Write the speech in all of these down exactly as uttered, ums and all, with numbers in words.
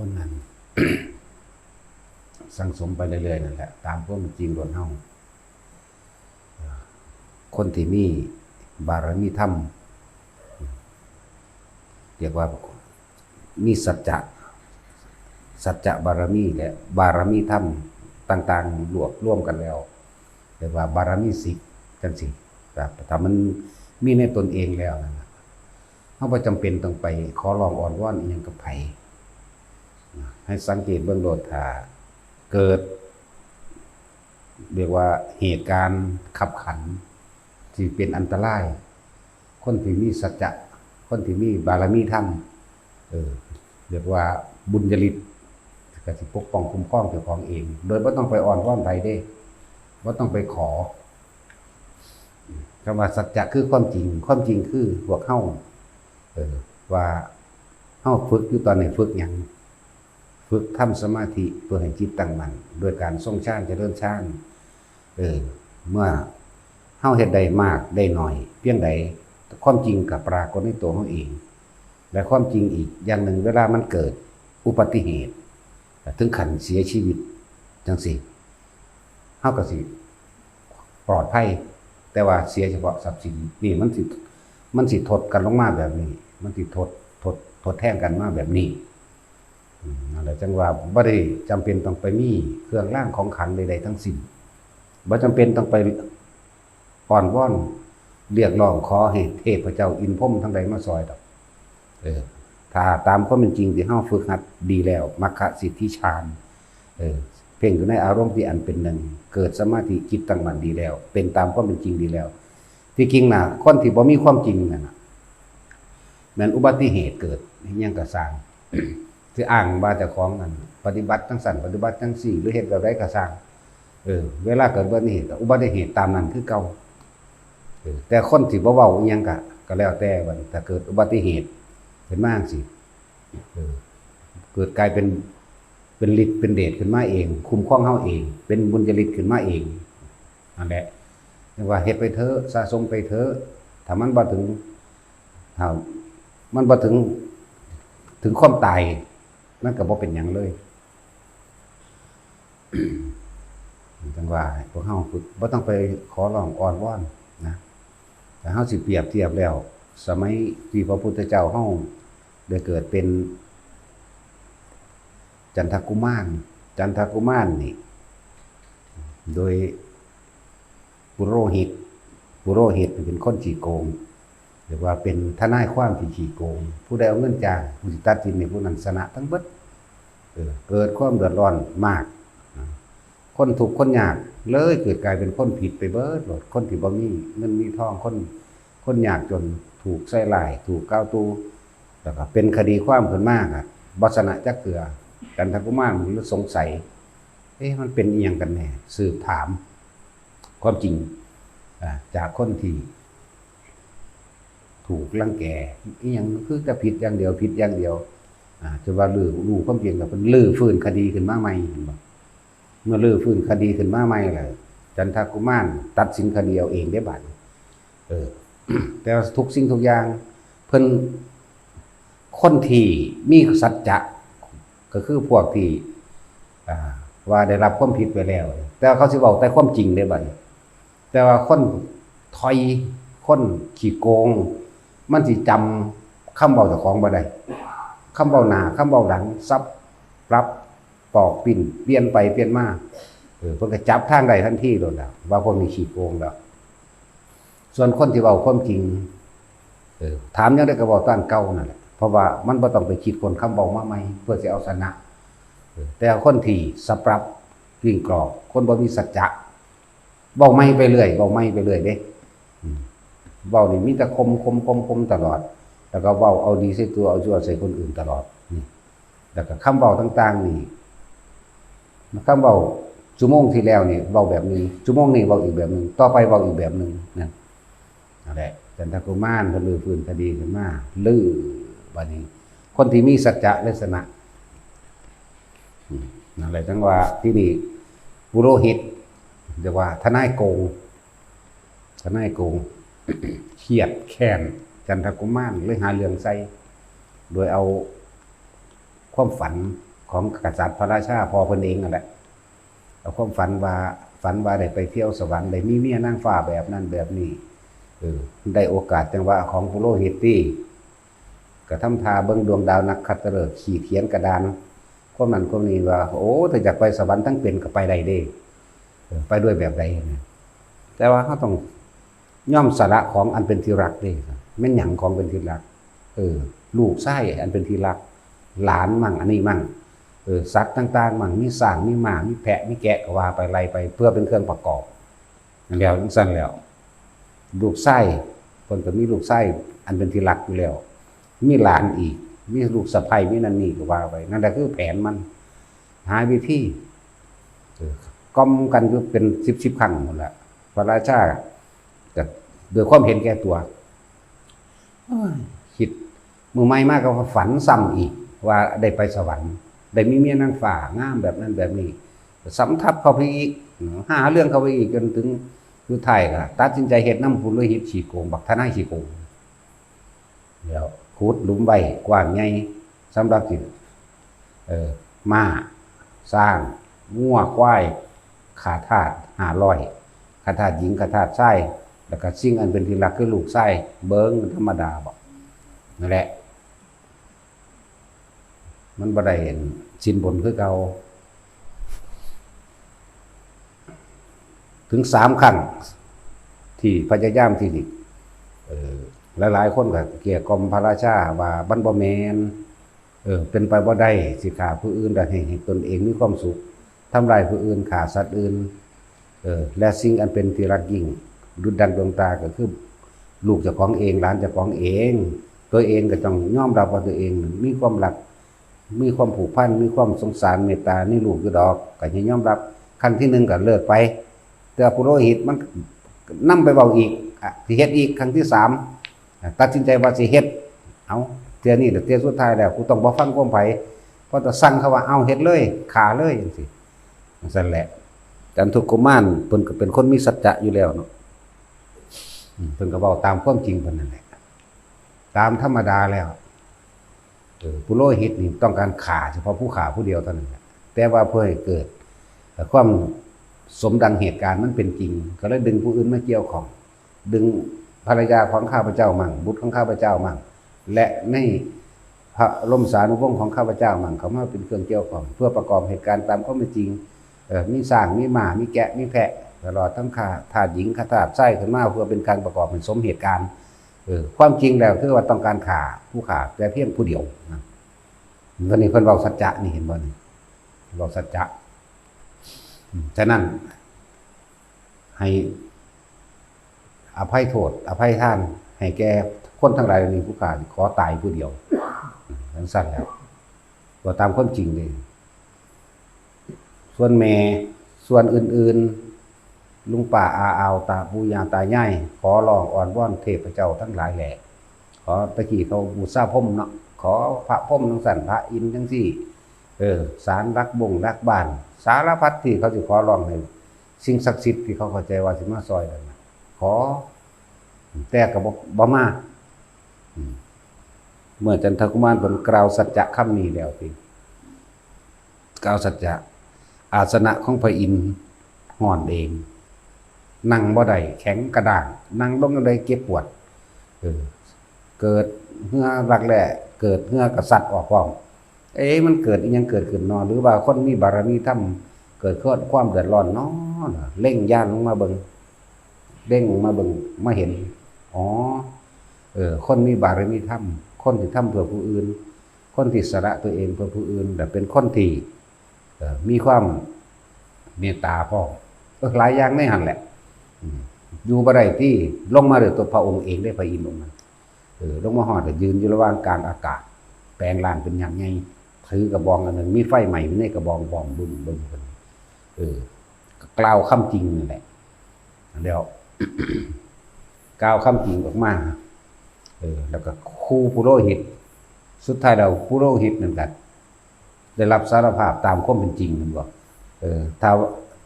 คนนั้น สั่งสมไปเรื่อยๆนั่นแหละ ตามความเป็นจริงโลดเฮา คนที่มีบารมีธรรม เรียกว่ามีสัจจะ สัจจะบารมีและบารมีธรรมต่างๆ รวบรวมกันแล้ว เรียกว่าบารมีสิบจังซี้ ครับ ถ้ามันมีในตนเองแล้วนั่นน่ะ เฮาบ่จำเป็นต้องไปขอร้องอ้อนวอนอิหยังกับไผ ให้สังเกตเบิ่งโลด ถ้าเกิด เรียกว่าเหตุการณ์คับขัน ที่เป็นอันตราย คนที่มีสัจจะ คนที่มีบารมีธรรม เออ เรียกว่าบุญญาฤทธิ์ ก็สิปกป้องคุ้มครองเจ้าของเอง โดยบ่ต้องไปอ้อนวอนไผเด้ บ่ต้องไปขอ คำว่าสัจจะคือความจริง ความจริงคือพวกเฮา เออ ว่าเฮาฝึกอยู่ตอนนี้ฝึกหยัง ฝึกทำสมาธิเพื่อให้จิตตั้งมั่น โดยการทรงฌานเจริญฌาน เออ เมื่อเฮาเฮ็ดได้มากได้น้อยเพียงใด ความจริงก็ปรากฏในตัวเฮาเอง และความจริงอีกอย่างหนึ่ง เวลามันเกิดอุบัติเหตุ ถึงขั้นเสียชีวิตจังซี้ เฮาก็สิปลอดภัย แต่ว่าเสียเฉพาะทรัพย์สิน นี่มันสิ มันสิทดกันลงมาแบบนี้ มันสิทด ทด ทดแทนกันมาแบบนี้ อืม นั่นแหละจั่งว่าบ่ได้จำเป็นต้องไปมีเครื่องรางของขลังใดๆทั้งสิ้น บ่จำเป็นต้องไปอ้อนวอนเรียกร้องขอให้เทพเจ้าอินทร์พรหมทั้งหลายมาซอยดอก เออ ถ้าตามความเป็นจริงที่เฮาฝึกหัดดีแล้ว มัคคะสิทธิฌาน เออ เพ่งอยู่ในอารมณ์ที่อันเป็นหนึ่ง เกิดสมาธิจิตตั้งมั่นดีแล้ว เป็นตามความเป็นจริงดีแล้ว ที่จริงน่ะ คนที่บ่มีความจริงนั่นน่ะ แม่นอุบัติเหตุเกิดอิหยังก็ซ่าง สิอ้างว่าเจ้าของนั่นปฏิบัติจังซั่น ปฏิบัติจังซี่ หรือเฮ็ดแบบใดก็ซ่าง เออ เวลาเกิดอุบัติเหตุ อุบัติเหตุตามนั้นคือเก่า เออ แต่คนที่บ่เว้าอิหยังก็ ก็แล้วแต่ บัดนี้ถ้าเกิดอุบัติเหตุขึ้นมาจังซี้ เออ เกิดกลายเป็น เป็นฤทธิ์เป็นเดชขึ้นมาเอง คุ้มครองเฮาเอง เป็นบุญญาฤทธิ์ขึ้นมาเอง นั่นแหละ เรียกว่าเฮ็ดไปเถอะ สะสมไปเถอะ ถ้ามันบ่ถึง ถ้ามันบ่ถึง ถึงความตาย มันก็บ่เป็นหยังเลย จั่งว่าให้พวกเฮาฝึก บ่ต้องไปขอร้องอ้อนวอนนะ แต่เฮาสิเปรียบเทียบแล้ว สมัยที่พระพุทธเจ้าเฮาได้เกิดเป็นจันทกุมาร จันทกุมารนี่ โดยปุโรหิต ปุโรหิตเป็นคนขี้โกง เรียกว่าเป็นทนายความที่ขี้โกง ผู้ใดเอาเงินจ้าง ผู้สิตัดสินให้ผู้นั้นชนะทั้งเบิด เออ เกิดความเดือดร้อนมาก คนทุกข์คนยากเลยเกิดกลายเป็นคนผิดไปเบิดโลด คนที่บ่มีเงินมีทอง คน คนยากจนถูกใส่ร้าย ถูกกล่าวตู่ แล้วก็เป็นคดีความขึ้นมา ก็บ่ชนะจักเทื่อ จันทกุมารมันเลยสงสัย เอ๊ะ มันเป็นอิหยังกันแน่ สืบถามความจริง อ่า จากคนที่ถูกรังแก อิหยังคือแต่ผิดอย่างเดียว ผิดอย่างเดียว อ่า จนว่ารู้ รู้ความจริงแล้วเพิ่นรื้อฟื้นคดีขึ้นมาใหม่ เห็นบ่ เมื่อรื้อฟื้นคดีขึ้นมาใหม่แล้ว จันทกุมารตัดสินคดีเอาเองได้บัดนี้ เออ แต่ว่าทุกสิ่งทุกอย่าง เพิ่น คนที่มีสัจจะ ก็คือพวกที่ อ่า ว่าได้รับความผิดไปแล้ว แต่ว่าเขาสิเว้าแต่ความจริงได้บัดนี้ แต่ว่าคนถ่อย คนขี้โกง มันสิจำคำเว้าเจ้าของบ่ได้ คำเว้าหน้า คำเว้าหลัง สับปรับ ปอกปิ้น เปลี่ยนไปเปลี่ยนมา เออ เพิ่นก็จับทางได้ทันทีโลดแล้ว ว่าพวกนี้ขี้โกงแล้ว ส่วนคนที่เว้าความจริง เออ ถามหยังได้ก็เว้าตามเก่านั่นแหละ เพราะว่ามันบ่ต้องไปคิดค้นคำเว้ามาใหม่ เพื่อสิเอาชนะ เออ แต่คนที่สับปรับกลิ้งกรอก คนบ่มีสัจจะ เว้าใหม่ไปเรื่อย เว้าใหม่ไปเรื่อยเด้ อืม เว้านี่มีแต่ข่ม ข่ม ข่ม ข่มตลอด แล้วก็เว้าเอาดีใส่ตัว เอาชั่วใส่คนอื่นตลอด นี่ แล้วก็คำเว้าต่างๆนี่ คำเว้าชั่วโมงที่แล้วนี่เว้าแบบหนึ่ง ชั่วโมงนี้เว้าอีกแบบหนึ่ง ต่อไปเว้าอีกแบบหนึ่ง นั่น นั่นแหละ จันทกุมารเพิ่นรื้อฟื้นคดีขึ้นมา รื้อ บัดนี้ คนที่มีสัจจะลักษณะ อืม นั่นแหละ จั่งว่าที่นี่ ปุโรหิต เรียกว่าทนายโกง ทนายโกง เครียดแค้นจันทกุมาร เลยหาเรื่องใส่ โดยเอาความฝัน ของกษัตริย์พระราชาพ่อเพิ่นเองนั่นแหละ เอาความฝันว่า ฝันว่าได้ไปเที่ยวสวรรค์ ได้มีเมียนางฟ้าแบบนั้นแบบนี้ เออ ได้โอกาสจังหวะของปุโรหิตตี้ ก็ทำท่าเบิ่งดวงดาวนักขัตฤกษ์ ขีดเขียนกระดาน ความนั้นความนี้ว่า โอ้ ถ้าอยากไปสวรรค์ทั้งเป็นก็ไปได้เด้ เออ ไปด้วยแบบใดนะ แต่ว่าเราต้องยอมสละของอันเป็นที่รักเด้ แม่นหยังของเป็นที่รัก เออ ลูกชายอันเป็นที่รัก หลานมั่ง อันนี้มั่ง เออ สัตว์ต่างๆมั่ง มีช้าง มีม้า มีแพะ มีแกะ ก็ว่าไป ไล่ไป เพื่อเป็นเครื่องประกอบ แล้วจั่งซั้นแล้ว ลูกชาย เพิ่นก็มีลูกชายอันเป็นที่รักอยู่แล้ว มีหลานอีก มีลูกสะใภ้ มีนั่นนี่ ก็ว่าไป นั่นแหละคือแผนมัน หาวิธี เออ กล่อมกันอยู่เป็นสิบสิบครั้งหมดละ พระราชาก็ด้วยความเห็นแก่ตัว โอ้ย คิดมื้อใหม่มาก็ฝันซ้ำอีก ว่าได้ไปสวรรค์ ได้มีเมียนางฟ้างามแบบนั้นแบบนี้ สำทับเข้าไปอีก หาเรื่องเข้าไปอีก จนถึงสุดท้ายก็ตัดสินใจเฮ็ดนำปุโรหิตขี้โกง บักทนายขี้โกง แล้วขุดหลุมไว้กว้างใหญ่ สำหรับสิ เอ่อ ม้า ช้าง งัว ควาย ข้าทาสห้าร้อย ข้าทาสหญิง ข้าทาสชาย แล้วก็สิ่งอันเป็นที่รักคือลูกชาย เบิ่งธรรมดาบ่ นั่นแหละ มันบ่ได้สินบนคือเก่า ถึงสามครั้ง ที่พยายามที่สิ เอ่อ หลายๆคนก็เกลี้ยกล่อมพระราชาว่ามันบ่แม่น เออ เป็นไปบ่ได้ สิฆ่าผู้อื่น แต่ให้ ให้ตนเองมีความสุข ทำร้ายผู้อื่น ฆ่าสัตว์อื่น เออ และสิ่งอันเป็นที่รักยิ่ง ดุจดังดวงตาก็คือลูกเจ้าของเอง หลานเจ้าของเอง ตัวเองก็ต้องยอมรับว่าตัวเองมีความรัก มีความผูกพัน มีความสงสารเมตตาในลูกอยู่ดอก ก็ให้ยอมรับ ครั้งที่หนึ่งก็เลิกไป แต่ปุโรหิตมันนำไปเว้าอีก อ่ะ สิเฮ็ดอีก ครั้งที่สาม อ่ะ ตัดสินใจว่าสิเฮ็ด เอา เทื่อนี้แหละ เทื่อสุดท้ายแล้ว กูต้องบ่ฟังความไผ พอแต่สั่งเขาว่า เอา เฮ็ดเลย ฆ่าเลย จั่งซี้ จั่งซั้นแหละ จันทุกุมารเพิ่นก็เป็นคนมีสัจจะอยู่แล้วเนาะ อืม เพิ่นก็เว้าตามความจริงเพิ่นนั่นแหละ ตามธรรมดาแล้ว เออ ปุโรหิตนี่ต้องการฆ่าเฉพาะผู้ฆ่าผู้เดียวเท่านั้นแหละ แต่ว่าเพื่อให้เกิด เอ่อ ความสมดังเหตุการณ์มันเป็นจริง ก็เลยดึงผู้อื่นมาเกี่ยวข้อง ดึงภรรยาของข้าพเจ้ามั่ง บุตรของข้าพเจ้ามั่ง และในพระบรมสานุวงศ์ของข้าพเจ้ามั่ง เข้ามาเป็นเครื่องเกี่ยวข้อง เพื่อประกอบเหตุการณ์ตามความเป็นจริง เอ่อ มีช้าง มีม้า มีแกะ มีแพะ ตลอดทั้งข้าทาสหญิง ข้าทาสชายขึ้นมา เพื่อเป็นการประกอบให้สมเหตุการณ์ เออ ความจริงแล้วคือว่าต้องการฆ่าผู้ฆ่าแต่เพียงผู้เดียวนะ วันนี้เพิ่นเว้าสัจจะนี่ เห็นบ่นี่ เว้าสัจจะ อืม ฉะนั้น ให้อภัยโทษ อภัยทาน ให้แก่คนทั้งหลายเหล่านี้ ผู้ฆ่าขอตายผู้เดียว จั่งซั้นแล้ว เว้าตามความจริงเลย ส่วนแม่ ส่วนอื่นๆ ลุงป้าอาอาว ตาปู่ย่าตายาย ขอร้องอ้อนวอนเทพเจ้าทั้งหลายแหละ ขอ ตะกี้เขาบูชาพรหมเนาะ ขอพระพรหมจั่งซั้น พระอินทร์จั่งซี้ เออ ศาลหลักบงหลักบ้าน สารพัดที่เขาสิขอร้องให้สิ่งศักดิ์สิทธิ์ที่เขาเข้าใจว่าสิมาซอยนั่นน่ะ ขอ แต่ก็บ่ บ่มา อืม เมื่อจันทกุมารเพิ่นกล่าวสัจจะคำนี้แล้วติ กล่าวสัจจะ อาสนะของพระอินทร์ฮ้อนเอง นั่งบ่ได้ แข็งกระด้าง นั่งลงจั่งใดเจ็บปวด เออ เกิดเหื่อรักแร้ เกิดเหื่อกระสัดออกพร้อม เอ๊ะ มันเกิดอิหยังเกิดขึ้นน้อ หรือว่าคนมีบารมีธรรมเกิดความเดือดร้อนน้อ เล็งญาณลงมาเบิ่ง เล็งลงมาเบิ่ง มาเห็น อ๋อ เออ คนมีบารมีธรรม คนที่ทำเพื่อผู้อื่น คนที่สละตัวเองเพื่อผู้อื่น แต่เป็นคนที่ เอ่อ มีความเมตตาพร้อม เออ หลายอย่างในหั่นแหละ อืม อยู่บ่ได้ติ ลงมาด้วยตัวพระองค์เองเด้ พระอินทร์องค์นั้น เออ ลงมาฮอดก็ยืนอยู่ระหว่างกลางอากาศ แปลงร่างเป็นยักษ์ใหญ่ ถือกระบองอันหนึ่ง มีไฟไหม้อยู่ในกระบอง บ้องบึ้มบึ้มขึ้น เออ ก็กล่าวคำจริงนั่นแหละ แล้ว กล่าวคำจริงออกมา เออ แล้วก็คู่ปุโรหิต สุดท้ายแล้วปุโรหิตนั่นก็ได้รับสารภาพตามความเป็นจริง แม่นบ่ เออ ถ้า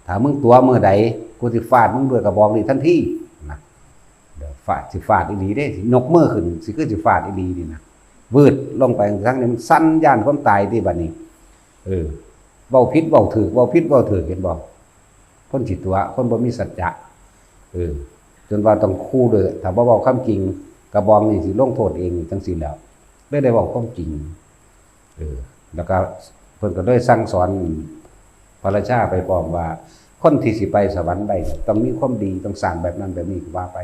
ถ้ามึงตั๋วมื้อใด กูสิฟาดมึงด้วยกระบองนี้ทันที นะ เดี๋ยวฟาด สิฟาดอีหลีเด้ สิยกมือขึ้น สิคือสิฟาดอีหลีนี่นะ วืดลงไป ทั้งนี้มันสั่นย่านความตายติบัดนี้ เออ เว้าผิดเว้าถูก เว้าผิดเว้าถูก เห็นบ่ คนขี้ตั๋ว คนบ่มีสัจจะ เออ จนว่าต้องคู่ด้วย ถ้าบ่เว้าความจริง กระบองนี่สิลงโทษเองจังซี่แหล้ว เลยได้เว้าความจริง เออ แล้วก็เพิ่นก็เลยสั่งสอนพระราชาไปพร้อมว่า คนที่สิไปสวรรค์ได้ ต้องมีความดี ต้องสร้างแบบนั้นแบบนี้ ก็ว่าไป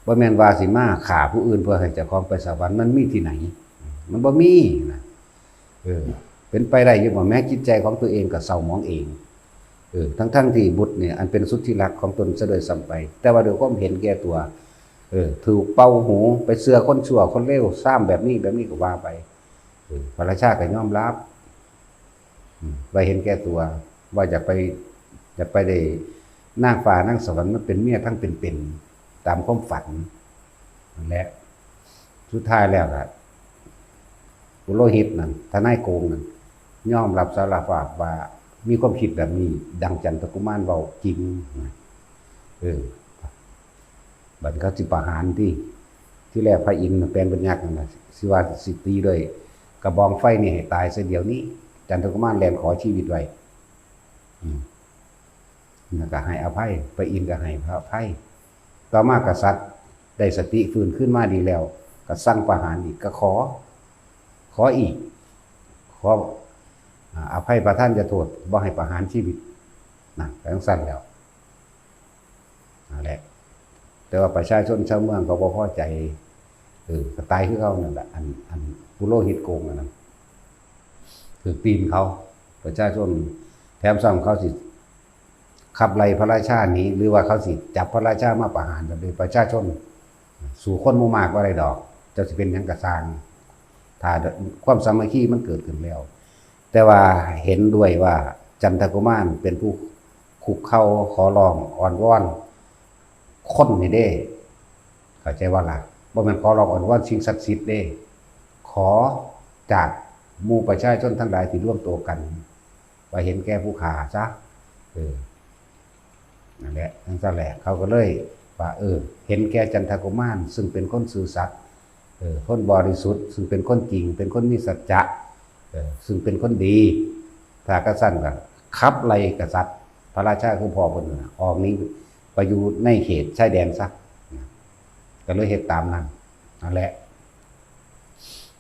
บ่แม่นว่าสิมาฆ่าผู้อื่นเพื่อให้เจ้าของไปสวรรค์ มันมีที่ไหน มันบ่มีนะ เออ เป็นไปได้อยู่บ่ แม้จิตใจของตัวเองก็เศร้าหมองเอง เออ ทั้งๆที่บุตรเนี่ย อันเป็นสุดที่รักของตนซะด้วยซ้ำไป แต่ว่าด้วยความเห็นแก่ตัว เออ ถูกเป่าหู ไปเชื่อคนชั่วคนเลว ซ้ำแบบนี้แบบนี้ ก็ว่าไป เออ พระราชาก็ยอมรับ อืม ว่าเห็นแก่ตัว ว่าอยากไป อยากไปได้นางฟ้านางสวรรค์มาเป็นเมียทั้งเป็นๆ ตามความฝันนั่นแหละ สุดท้ายแล้วล่ะ ปุโรหิตนั่น ทนายโกงนั่น ยอมรับสารภาพว่ามีความคิดแบบนี้ ดังจันทกุมารเว้าจริงนะ เออ บัดเขาสิประหารติ ที่แรกพระอินทร์แปลงเป็นยักษ์นั่นน่ะ สิว่าสิตีด้วยกระบองไฟนี่ให้ตายซะเดี๋ยวนี้ จันทกุมารแล่นขอชีวิตไว้ อืม แล้วก็ให้อภัย พระอินทร์ก็ให้พระอภัย ต่อมากษัตริย์ได้สติฟื้นขึ้นมาดีแล้ว ก็สั่งประหารอีก ก็ขอ ขออีก ขอ อ่า อภัยประทานโทษ บ่ให้ประหารชีวิต นะ ก็จั่งซั้นแล้ว นั่นแหละ แต่ว่าประชาชนชาวเมืองเขาบ่พอใจ เออ ก็ตายคือเขานั่นแหละ อัน อันปุโรหิตโกงอันนั้น ถืกตีนเขา ประชาชน แถมซ้ำเขาสิขับไล่พระราชาหนี หรือว่าเขาสิจับพระราชามาประหาร แบบนี้ประชาชนสู้คนหมู่มากบ่ได้ดอก เจ้าสิเป็นหยังก็ซ่าง ถ้าความสามัคคีมันเกิดขึ้นแล้ว แต่ว่าเห็นด้วยว่าจันทกุมารเป็นผู้คุกเข่าขอร้องอ้อนวอนคนนี่เด้ เข้าใจบ่ล่ะ บ่แม่นขอร้องอ้อนวอนสิ่งศักดิ์สิทธิ์เด้ ขอจากหมู่ประชาชนทั้งหลายที่รวมตัวกัน ว่าเห็นแก่ผู้ข้าซะ เออ นั่นแหละ จั่งซั้นแหละ เขาก็เลยว่า เออ เห็นแก่จันทกุมาร ซึ่งเป็นคนซื่อสัตย์ เออ คนบริสุทธิ์ ซึ่งเป็นคนจริง เป็นคนมีสัจจะ เออ ซึ่งเป็นคนดี ถ้าจั่งซั้นก็ขับไล่กษัตริย์ พระราชาคือพ่อเพิ่นน่ะ ออกหนีไปอยู่ในเขตชายแดนซะ ก็เลยเฮ็ดตามนั้น นั่นแหละ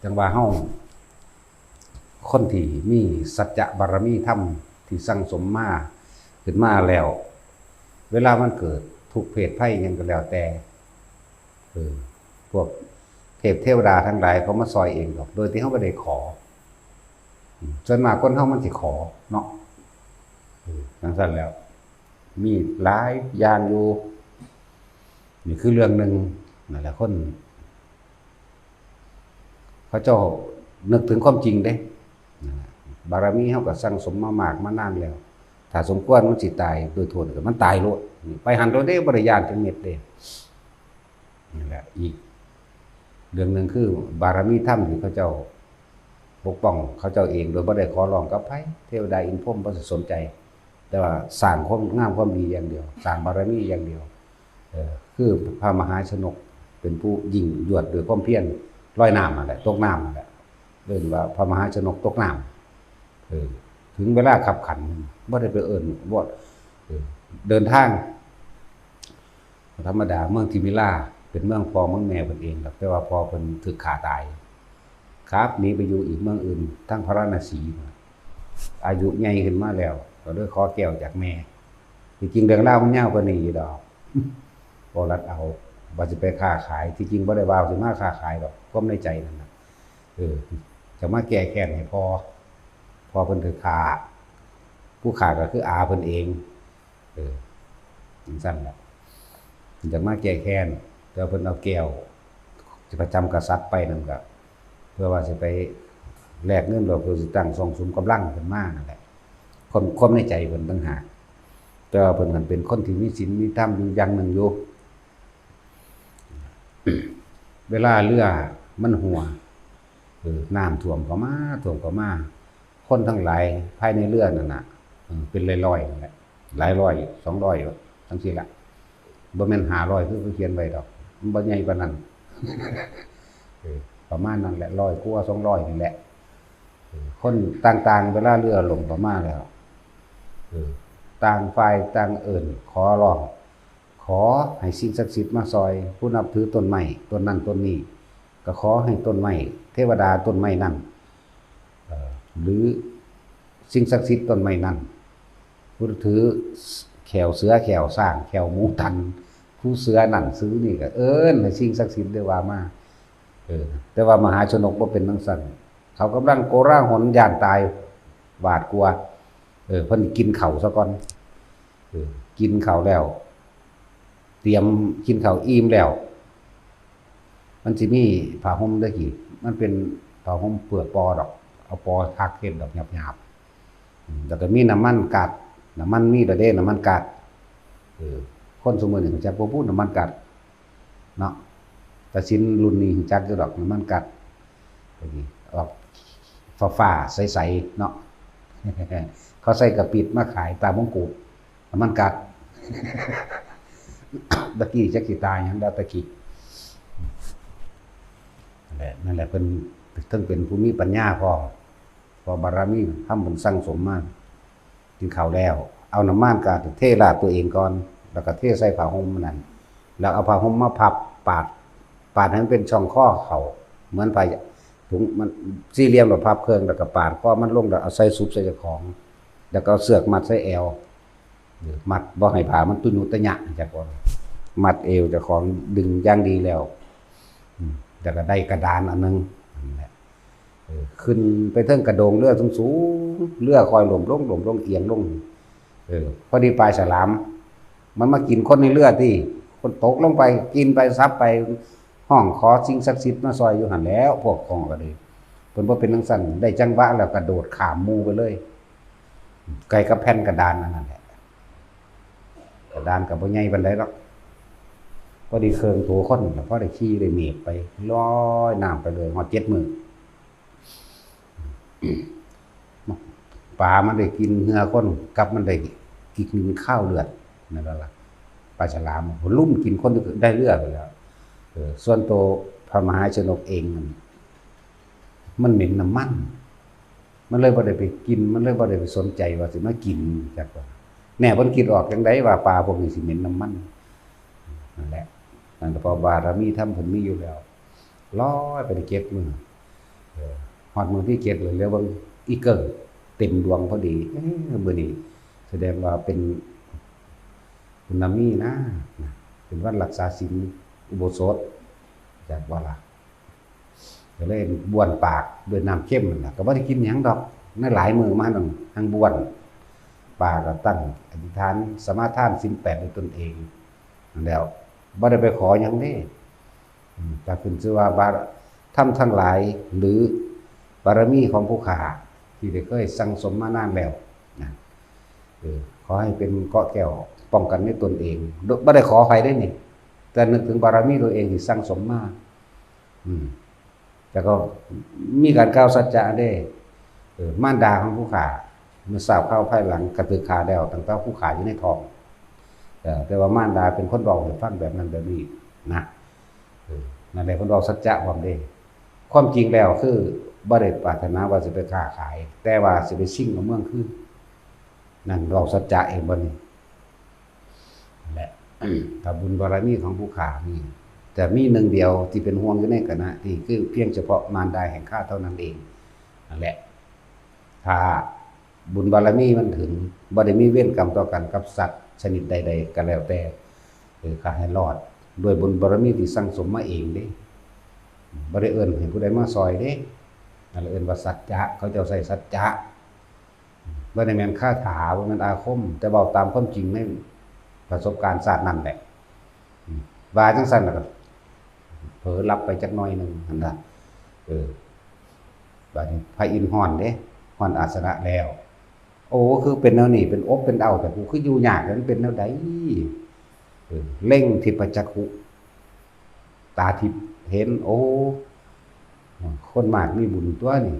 จั่งว่าเฮา คนที่มีสัจจะบารมีธรรมที่สั่งสมมาขึ้นมาแล้ว เวลามันเกิดทุกข์เพศภัยหยังก็แล้วแต่ เออ พวกเทพเทวดาทั้งหลายเขามาซอยเองดอก โดยที่เฮาบ่ได้ขอ อืม ส่วนมากคนเฮามันสิขอเนาะ เออ จั่งซั้นแล้ว มีหลายอย่างอยู่ นี่คือเรื่องหนึ่ง นั่นแหละ คน เขาเจ้านึกถึงความจริงเด้ นั่นแหละ บารมีเฮาก็สั่งสมมามากมานานแล้ว ถ้าสมควรมันสิตายโดยโทษก็มันตายโลด นี่ไปหั้นโลดเด้ บ่ได้ย้านจักเม็ดเด้ นั่นแหละ อีกเรื่องหนึ่งคือบารมีธรรมที่เขาเจ้าปกป้องเขาเจ้าเองโดยบ่ได้ขอร้องกับไผ เทวดาอินทร์พรหมบ่สนใจ แต่ว่าสร้างความงามความดีอย่างเดียว สร้างบารมีอย่างเดียว เออ คือพระมหาชนกเป็นผู้ยิ่งยวดด้วยความเพียร ลอยน้ำนั่นแหละ ตกน้ำนั่นแหละ เอิ้นว่าพระมหาชนกตกน้ำ เออ ถึงเวลาคับขัน บ่ได้ไปเอิ้น บ่ เออ เดินทาง ธรรมดา เมืองทิมิลาเป็นเมืองพ่อเมืองแม่เพิ่นเองดอก แต่ว่าพ่อเพิ่นถูกฆ่าตาย ขับหนีไปอยู่อีกเมืองอื่น ทางพาราณสี อายุใหญ่ขึ้นมาแล้ว ก็เลยขอแก้วจากแม่ ที่จริงเรื่องราวมันยาวกว่านี้อยู่ดอก บ่รัดเอา ว่าสิไปค้าขาย ที่จริงบ่ได้ว่าสิมาค้าขายดอก ความในใจนั่นน่ะ เออ จะมาแก้แค้นให้พ่อ พ่อเพิ่นถูกฆ่า ผู้ฆ่าก็คืออาเพิ่นเอง เออ จั่งซั้นล่ะ อยากมาแก้แค้น แต่ว่าเพิ่นเอาแก้วที่ประจำกษัตริย์ไปนั่นก็ เพื่อว่าสิไปแลกเงิน หรือเพื่อสิตั้งซ่องสุมกำลังขึ้นมานั่นแหละ ความ ความในใจเพิ่นต่างหาก แต่ว่าเพิ่นหั้นเป็นคนที่มีศีลมีธรรมอยู่อย่างหนึ่งอยู่ เวลาเรือมันหัว เออ น้ำท่วมเข้ามา ท่วมเข้ามา คนทั้งหลายภายในเรือนั่นน่ะ เออ เป็นร้อยๆนั่นแหละ หลายร้อย สองร้อย จั่งซี้ล่ะ บ่แม่นห้าร้อยคือเขาเขียนไว้ดอก มันบ่ใหญ่ปานนั้น เออ ประมาณนั้นแหละ ร้อยกว่า สองร้อยนี่แหละ เออ ค คนต่างๆ เวลาเรือล่มก็มาแล้ว เออ ต่างฝ่ายต่างเอิ้นขอร้อง ขอให้สิ่งศักดิ์สิทธิ์มาซอย ผู้นับถือต้นไม้ต้นนั้นต้นนี้ ก็ขอให้ต้นไม้ เทวดาต้นไม้นั้น เอ่อ หรือสิ่งศักดิ์สิทธิ์ต้นไม้นั้น ผู้ถือแข้วเสือแข้วช้างแข้วหมูตัน ผู้เสือนั่นเสือนี่ก็เอิ้นให้สิ่งศักดิ์สิทธิ์ได้ว่ามา เออ แต่ว่ามหาชนกบ่เป็นจั่งซั้น เขากำลังโกลาหลย้านตาย หวาดกลัว เออ เพิ่นกินข้าวซะก่อน เออ กินข้าวแล้ว เตรียมกินข้าวอิ่มแล้ว มันสิมีผ้าห่มเด้อกี้ มันเป็นผ้าห่มเปลือกปอดอก เอาปอถักเฮ็ดดอกหยาบๆ อืม แล้วก็มีน้ำมันก๊าซ น้ำมันมีแล้วเด้ น้ำมันก๊าซ เออ คนซุมื้อนี้รู้จักบ่บุน้ำมันก๊าซ เนาะ ตาสินรุ่นนี้รู้จักอยู่ดอก น้ำมันก๊าซ ออกฟ้าๆ ใสๆ เนาะ เขาใส่กะปิดมาขายตามมงกุฎ น้ำมันก๊าซ ตะกี้จักสิตายหยังดอกตะกี้ นั่นแหละ นั่นแหละ เพิ่นเทิงเป็นผู้มีปัญญาพร้อม เพราะบารมีทำบุญสั่งสมมา กินข้าวแล้ว เอาน้ำมันก๊าซเทราดตัวเองก่อน แล้วก็เทใส่ผ้าห่มนั้น แล้วเอาผ้าห่มมาพับปาด ปาดให้มันเป็นช่องคอเขา เหมือนผ้าถุงมันสี่เหลี่ยม แล้วพับเคิ่ง แล้วก็ปาดคอมันลง แล้วเอาใส่สุบใส่เจ้าของ แล้วก็เอาเชือกมัดใส่แอว มัดบ่ให้ผ้ามันตุญุตะยะ จักว่า มัดเอวเจ้าของ ดึงอย่างดีแล้ว อืม แล้วก็ได้กระดานอันหนึ่ง นั่นแหละ เออ ขึ้นไปเทิงกระโดงเรือสูงๆ เรือค่อยล้มลง ล้มลง เอียงลง เออ พอดีปลาฉลาม มันมากินคนในเรือติ คนตกลงไป กินไป สับไป ฮ้องขอสิ่งศักดิ์สิทธิ์มาซอยอยู่หั่นแหล้ว พวกของก็ดี เพิ่นบ่เป็นจั่งซั้น ได้จังหวะแล้วกระโดดข้ามหมู่ไปเลย ใกล้กับแผ่นกระดานอันนั้นแหละ กระดานก็บ่ใหญ่ปานใดดอก พอดีเคิ่งตัวคน พอได้ขี่ได้เมกไป ลอยน้ำไปเลย ฮอดเจ็ดมื้อ ปลามันได้กินเหงื่อคน กับมันได้กินคาวเลือด นั่นล่ะ ปลาฉลามลุ่มกินคนได้เลือดไปแล้ว เออ ส่วนตัวพระมหาชนกเองมัน มันเหม็นน้ำมัน มันเลยบ่ได้ไปกิน มันเลยบ่ได้ไปสนใจว่าสิมากิน จักว่า แน่เพิ่นคิดออกจั่งใดว่าปลาพวกนี้สิเหม็นน้ำมัน นั่นแหละ นั่นก็เพราะบารมีธรรมเพิ่นมีอยู่แล้ว ลอยไปได้เจ็ดมื้อ เออ ฮอดมื้อที่เจ็ดเลย แล้วเบิ่งอีเกิ่งเต็มดวงพอดี เอ้อ มื้อนี้แสดงว่าเป็นปุณณมีนะ นะ เป็นวันรักษาศีลอุโบสถ จักว่าล่ะ ก็เลยบ้วนปากด้วยน้ำเค็มนั่นล่ะ ก็บ่ได้กินหยังดอก ในหลายมื้อมานั่น หั่งบ้วนปาก ก็ตั้งอธิษฐานสมาทานศีลแปดด้วยตนเอง นั่นแหล้ว บ่ได้ไปขอหยังเด้ อืม ก็ขึ้นชื่อว่าบาร- ธรรมทั้งหลาย หรือบารมีของผู้ข้า ที่ได้เคยสั่งสมมานานแล้วนะ เออ ขอให้เป็นเกราะแก้วป้องกันในตนเอง โดยบ่ได้ขอไผเด้นี่ แต่นึกถึงบารมีตัวเองที่สั่งสมมา อืม แล้วก็มีการกล่าวสัจจะเด้ เออ มารดาของผู้ข้า เมื่อทราบข่าวภายหลังกระถือฆ่าแล้ว ตั้งแต่ผู้ข้าอยู่ในท้อง เออ แต่ว่ามารดาเป็นคนบอกให้ฟังแบบนั้นแบบนี้นะ เออ นั่นแหละเพิ่นบอกสัจจะพร้อมเด้ ความจริงแล้วคือบ่ได้ปรารถนาว่าสิไปค้าขาย แต่ว่าสิไปชิงเอาเมืองคืน นั่นเว้าสัจจะเองบ่นี่ นั่นแหละ ถ้าบุญบารมีของผู้ข้ามี แต่มีหนึ่งเดียวที่เป็นห่วงอยู่ในขณะนี้ คือเพียงเฉพาะมารดาแห่งข้าเท่านั้นเอง นั่นแหละ ถ้าบุญบารมีมันถึง บ่ได้มีเวรกรรมต่อกันกับสัตว์ชนิดใดๆ ก็แล้วแต่ เออ ข้าให้รอด ด้วยบุญบารมีที่สั่งสมมาเองเด้ บ่ได้เอิ้นให้ผู้ใดมาซอยเด้ นั่นแหละเอิ้นว่าสัจจะ เขาเจ้าใช้สัจจะ บ่ได้แม่นคาถา บ่แม่นอาคม แต่เว้าตามความจริงในประสบการณ์ชาตินั้นแหละ อืม ว่าจั่งซั้นแล้วก็เผลอหลับไปจักหน่อยหนึ่งหั่นน่ะ เออ บัดนี้พระอินทร์ฮ้อนเด้ ฮ้อนอาสนะแล้ว โอ้ คือเป็นแนวนี้ เป็นอบเป็นเอา แต่กูคืออยู่ยาก มันเป็นแนวใด เออ เล็งทิพจักขุ ตาทิพย์เห็น โอ้ คนมากมีบุญตัวนี่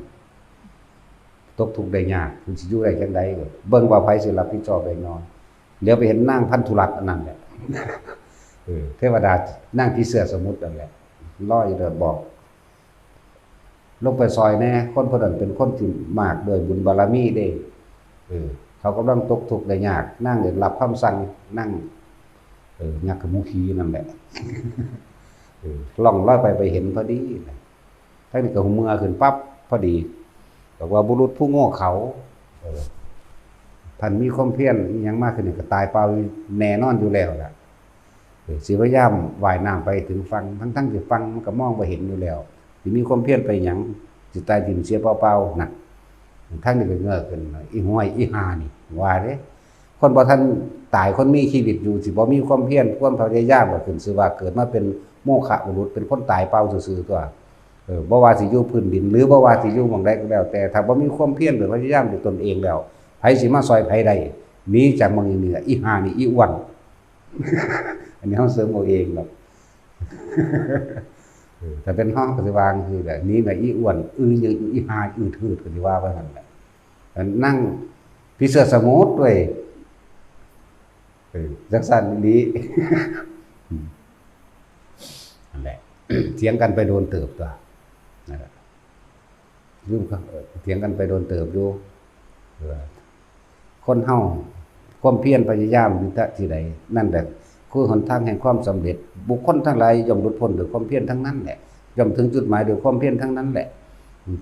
ตกทุกข์ได้ยาก มันสิอยู่ได้จั่งใด เบิ่งว่าไผสิรับผิดชอบได้นอน เดี๋ยวไปเห็นนางพันธุรัตน์อันนั้นแหละ เออ เทวดานางผีเสื้อสมุทรนั่นแหละ ลอยอยู่เด้อ บอก ลงไปซอยแหน่ คนผู้นั้นเป็นคนที่มากด้วยบุญบารมีเด้ เออ เขากำลังตกทุกข์ได้ยาก นางได้รับคำสั่ง นาง เออ ยักษ์ขมูขีนั่นแหละ เออ ล่องลอยไป ไปเห็นพอดีนะ ทั้งนี้ก็เมือขึ้นปั๊บพอดี บอกว่าบุรุษผู้โง่เขลา เออ ท่านมีความเพียรอิหยังมากขึ้นนี่ก็ตายเปล่าแน่นอนอยู่แล้วล่ะ เออ สิพยายามว่ายน้ำไปถึงฝั่ง ทั้งๆที่ฝั่งมันก็มองบ่เห็นอยู่แล้ว สิมีความเพียรไปหยัง สิตายถิ่มเสียเปล่าๆ นั่น ทั้งนี้ก็เงยขึ้นมา อีห้วย อีห่านี่ ว่าเด้ คนบ่ทันตาย คนมีชีวิตอยู่ สิบ่มีความเพียร ความพยายาม ก็ขึ้นชื่อว่าเกิดมาเป็นโมฆะบุรุษ เป็นคนตายเปล่าซื่อๆ ตัว เออ บ่ว่าสิอยู่พื้นดิน หรือบ่ว่าสิอยู่หม่องใดก็แล้วแต่ ถ้าบ่มีความเพียรหรือพยายามด้วยตนเองแล้ว ไผสิมาซอยไผได้ หนีจากหม่องนี้ อีห่านี่ อีอ้วน อันนี้เฮาเสริมเอาเองดอก เออ ถ้าเป็นเฮาก็สิว่าจั่งซี้แหละ หนีน่ะ อีอ้วน อือ อีห่า อืดหืด ก็สิว่าไปหั่นแหละ อันนั่งผีเสื้อสมุทรด้วย เออ จั่งซั้นอีหลี อืม นั่นแหละ เถียงกันไปโดนเติบตัว นั่นแหละ ลืมครับ เออ เถียงกันไปโดนเติบอยู่ เออ คนเฮา ความเพียรพยายามอยู่ณที่ใด นั่นแหละคือหนทางแห่งความสำเร็จ บุคคลทั้งหลายย่อมหลุดพ้นด้วยความเพียรทั้งนั้นแหละ ย่อมถึงจุดหมายด้วยความเพียรทั้งนั้นแหละ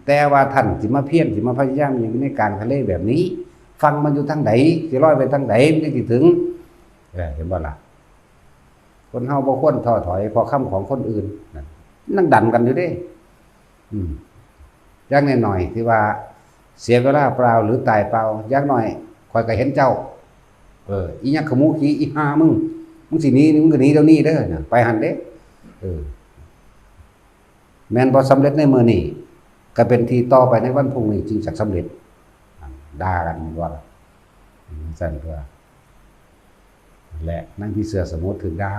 แต่ว่าท่านสิมาเพียร สิมาพยายามอยู่ในกลางทะเลแบบนี้ ฝั่งมันอยู่ทางใด สิลอยไปทางใด มันจั่งสิถึง เออ เห็นบ่ล่ะ คนเฮาบ่ควรท้อถอยเพราะคำของคนอื่น นั่น นั่งดันกันอยู่เด้ อืม อย่างน้อยๆ ที่ว่าเสียเวลาเปล่าหรือตายเปล่า อย่างน้อยข้อยก็เห็นเจ้า เออ อีหยังขมูขี อีห่ามึง มึงสิหนี มึงก็หนีเดี๋ยวนี้เด้อ น่ะ ไปหั่นเด้ เออ แม่นบ่สำเร็จในมื้อนี้ ก็เป็นที่ต่อไปในวันพรุ่งนี้จึงจะสำเร็จ ด่ากันว่า อืม ซั่นตัว และนางผีเสื้อสมุทรถืกด่า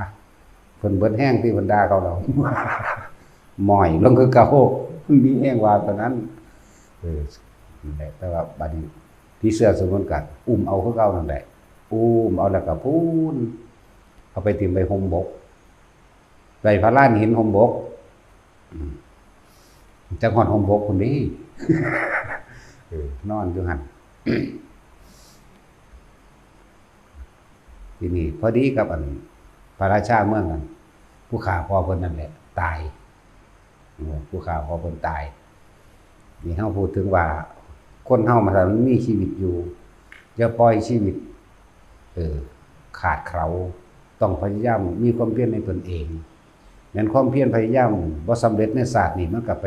เพิ่นเบิดแฮงที่เพิ่นด่าเขาแล้ว หม้อยลงคือเก่า มันมีแฮงว่าเท่านั้น เออ นั่นแหละ แต่ว่าบัดนี้ผีเสื้อสมุทรก็อุ้มเอาคือเก่านั่นแหละ อุ้มเอาแล้วก็พู้น เอาไปถิ่มไว้ห่มบก ไว้พาลานหินห่มบก อืม จักฮอดห่มบกพุ้นนี่ เออ นอนอยู่หั่น ทีนี้พอดีกับอันพระราชาเมืองนั้น ผู้ฆ่าพ่อเพิ่นนั่นแหละ ตาย เออ ผู้ฆ่าพ่อเพิ่นตาย นี่เฮาพูดถึงว่า คนเฮามันมีชีวิตอยู่ อย่าปล่อยชีวิต เออ ขาดเขลา ต้องพยายามมีความเพียรในตนเอง แม่นความเพียรพยายามบ่สำเร็จในชาตินี้ มันก็ไป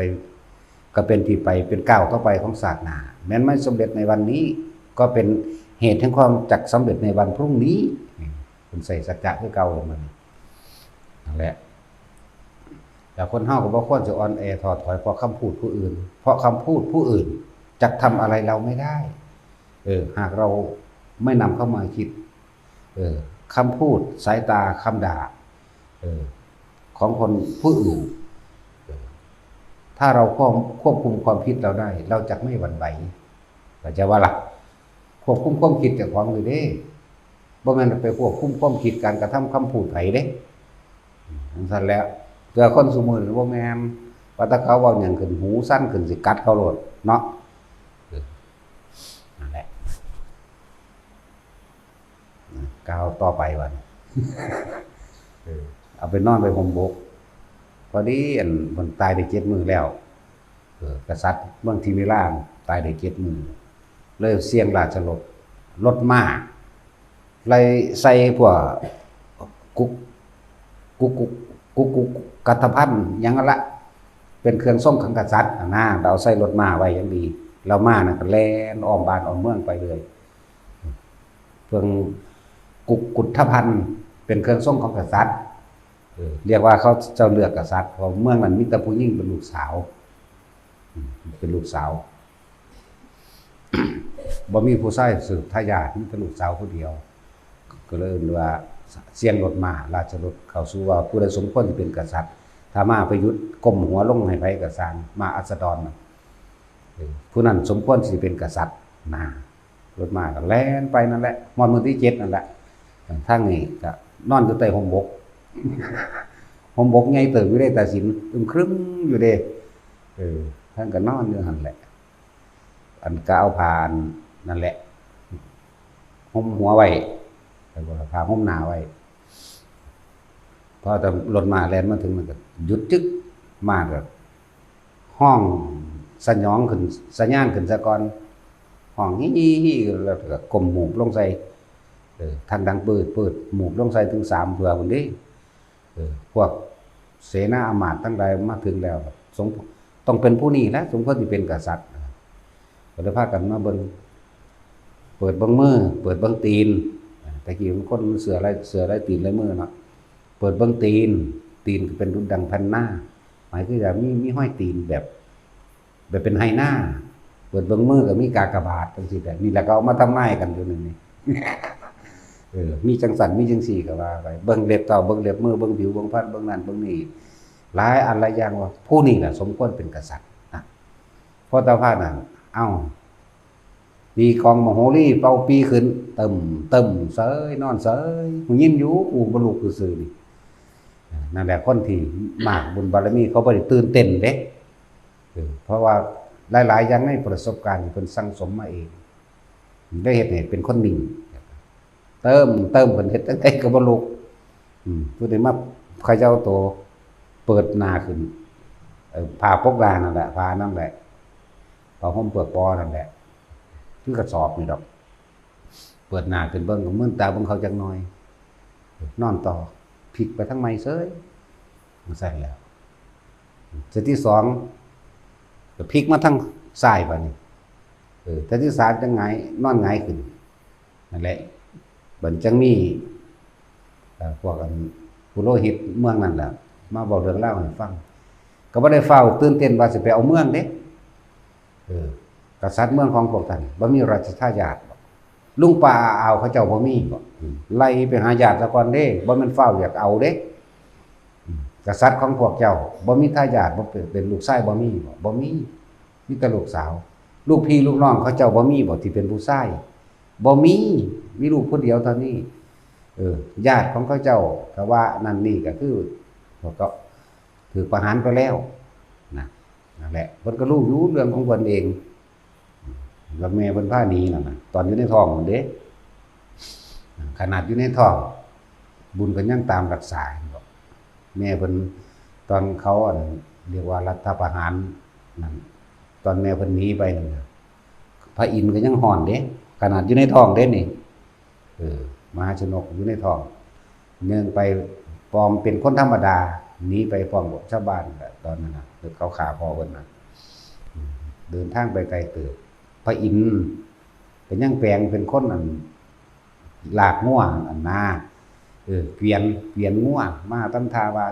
ก็เป็นที่ไป เป็นก้าวต่อไปของชาติหน้า แม้นไม่สำเร็จในวันนี้ ก็เป็นเหตุแห่งความจักสำเร็จในวันพรุ่งนี้ อืม เพิ่นใส่สัจจะคือเก่ามัน นั่นแหละ แต่คนเฮาก็บ่ควรจะอ่อนแอท้อถอยเพราะคำพูดผู้อื่น เพราะคำพูดผู้อื่นจักทำอะไรเราไม่ได้ เออ หากเราไม่นำเข้ามาคิด เออ คำพูด สายตา คำด่า เออ ของคนผู้อื่น เออ ถ้าเราควบ ควบคุมความคิดเราได้ เราจะไม่หวั่นไหว เข้าใจบ่ล่ะ ควบคุมความคิดเจ้าของอยู่เด้ บ่แม่นไปควบคุมความคิดการกระทำคำพูดไผเด้ จั่งซั้นแหล้ว แต่คนซุมื้อนี้บ่แม่น ว่าแต่เขาเว้าหยังขึ้นหูสั่นขึ้นสิกัดเขาโลดเนาะ เออ นั่นแหละ กล่าวต่อไปบัดนี้ เออ เอาไปนอนไว้ห่มบก พอดีอันเพิ่นตายได้เจ็ดมื้อแล้ว เออ กษัตริย์เมืองทิมิราตายได้เจ็ดมื้อ เลยเสี่ยงราชรถ รถม้า ไล่ใส่พวกกุก กุกกุก กุกกุก กัตถภัณฑ์หยังนั่นละ เป็นเครื่องทรงของกษัตริย์หั้นนะ เราใส่รถม้าไว้อย่างดี แล้วม้านั่นก็แล่นอ้อมบ้านอ้อมเมืองไปเลย เครื่องกุกกุฏภัณฑ์ เป็นเครื่องทรงของกษัตริย์ เออ เรียกว่าเขาเจ้าเลือกกษัตริย์ เพราะเมืองนั้นมีแต่ผู้หญิงเป็นลูกสาว อืม เป็นลูกสาว บ่มีผู้ชายสืบทายาท มีแต่ลูกสาวผู้เดียว ก็เลยเอิ้นว่าเสี่ยงรถม้า ราชรถ เข้าสู่ว่าผู้ใดสมควรสิเป็นกษัตริย์ ถ้าม้าไปหยุดก้มหัวลงให้ไผก็ซ่าง ม้าอัสดรน่ะ เออ ผู้นั้นสมควรสิเป็นกษัตริย์นะ รถม้าก็แล่นไปนั่นแหละ ฮอดมื้อที่เจ็ดนั่นแหละ ทางนี้ก็นอนอยู่ใต้ห่มบก ห่มบกใหญ่เติบอยู่เด้ ตาสินอึมครึมอยู่เด้ เออ เพิ่นก็นอนอยู่หั่นแหละ อันก็เอาผ้าอันนั่นแหละ ห่มหัวไว้ แล้วก็ผ้าห่มหน้าไว้ พอแต่รถม้าแล่นมาถึงมันก็หยุดจึ๊ก ม้าก็ฮ้องสยองขึ้น สะยานขึ้นซะก่อน ฮ้องฮี่ฮี่ฮี่ แล้วก็ก้มหมูบลงใส่ เออ ทางดังปืดปืด หมูบลงใส่ถึงสามเทื่อพุ้นเด้ เออ พวกเสนาอำมาตย์ทั้งหลายมาถึงแล้ว สง ต้องเป็นผู้นี้แหละ สมควรสิเป็นกษัตริย์ ก็เลยพากันมาเบิ่ง เปิดเบิ่งมือ เปิดเบิ่งตีน อ่า แต่กี้มันคนมันเสื้อลาย เสื้อลายตีนลายมือเนาะ เปิดเบิ่งตีน ตีนก็เป็นดุจดังแผ่นนา หมายคือว่ามี มีห้อยตีนแบบ แบบเป็นไฮนา เปิดเบิ่งมือก็มีกากบาทจังซี่แหละ นี่แหละก็เอามาทำนายกันอยู่นี่ นี่ เออ มีจังสัน มีจังซี่ก็ว่าไป เบิ่งเล็บเท้า เบิ่งเล็บมือ เบิ่งผิว เบิ่งพรรณ เบิ่งนั่น เบิ่งนี่ หลายอันหลายอย่างว่า ผู้นี้แหละสมควรเป็นกษัตริย์นะ พอตาพาดนั่น เอ้า ตีกลองมโหรี เป่าปีขึ้น ตึมตึมเสย นอนเสย หูยินอยู่ กูบ่ลุกซื่อๆนี่ นั่นแหละ คนที่มากบุญบารมี เขาบ่ได้ตื่นเต้นเด้ เออ เพราะว่าหลายๆอย่างในประสบการณ์ที่เพิ่นสั่งสมมาเอง ได้เฮ็ดให้เป็นคนนิ่ง เติม เติม เพิ่นเฮ็ดจั่งใดก็บ่ลุก อืม ผู้ใดมาเขย่าตัว เปิดหน้าขึ้น เอ่อ ผ้าปกหน้านั่นแหละ ผ้านั่นแหละ ผ้าห่มเปื้อนปอนั่นแหละ คือกระสอบนี่ดอก เปิดหน้าขึ้นเบิ่ง ก็มืนตาเบิ่งเขาจักหน่อย นอนต่อ พลิกไปทางใหม่เสย จั่งซั้นแหล้ว เทื่อที่สอง ก็พลิกมาทางซ้ายบาดนี้ เออ เทื่อที่สามจั่งหงาย นอนหงายขึ้น นั่นแหละ บัดจั่งมี เอ่อ พวกอันปุโรหิตเมืองนั่นแหละ มาเว้าเรื่องราวให้ฟัง ก็บ่ได้ฟ้าวตื่นเต้นว่าสิไปเอาเมืองเด้ เออ กษัตริย์เมืองของพวกท่านบ่มีราชทายาทบ่ ลุงป้าอาอาวเขาเจ้าบ่มีบ่ อืม ไล่ไปหาญาติซะก่อนเด้ บ่แม่นฟ้าวอยากเอาเด้ อืม กษัตริย์ของพวกเจ้าบ่มีทายาท บ่เป็น เป็นลูกชายบ่มีบ่ บ่มี มีแต่ลูกสาว ลูกพี่ลูกน้องเขาเจ้าบ่มีบ่ที่เป็นผู้ชาย บ่มี มีลูกคนเดียวเท่านี้ เออ ญาติของเขาเจ้าก็ว่านั่นนี่ก็คือ พวกก็ ถูกประหารไปแล้วนะ นั่นแหละ เพิ่นก็รู้อยู่เรื่องของเพิ่นเอง แล้วแม่เพิ่นพาหนีนั่นน่ะ ตอนอยู่ในท้องนั่นเด้ ขนาดอยู่ในท้อง บุญก็ยังตามรักษาอยู่ แม่เพิ่น ตอนเขาอันเรียกว่ารัฐประหารนั่น ตอนแม่เพิ่นหนีไปนั่นน่ะ พระอินทร์ก็ยังฮ้อนเด้ ขนาดอยู่ในท้องเด้นี่ เออ มหาชนกอยู่ในท้อง เนื่องไปปลอมเป็นคนธรรมดา หนีไปพร้อมกับชาวบ้านแหละ ตอนนั้นน่ะ หรือเขาฆ่าพ่อเพิ่นน่ะ อืม เดินทางไปไกลเติบ พระอินทร์ก็ยังแปลงเป็นคนอัน ลากงัวอันนา เออ เกวียน เกวียนงัว มาตำท่าว่า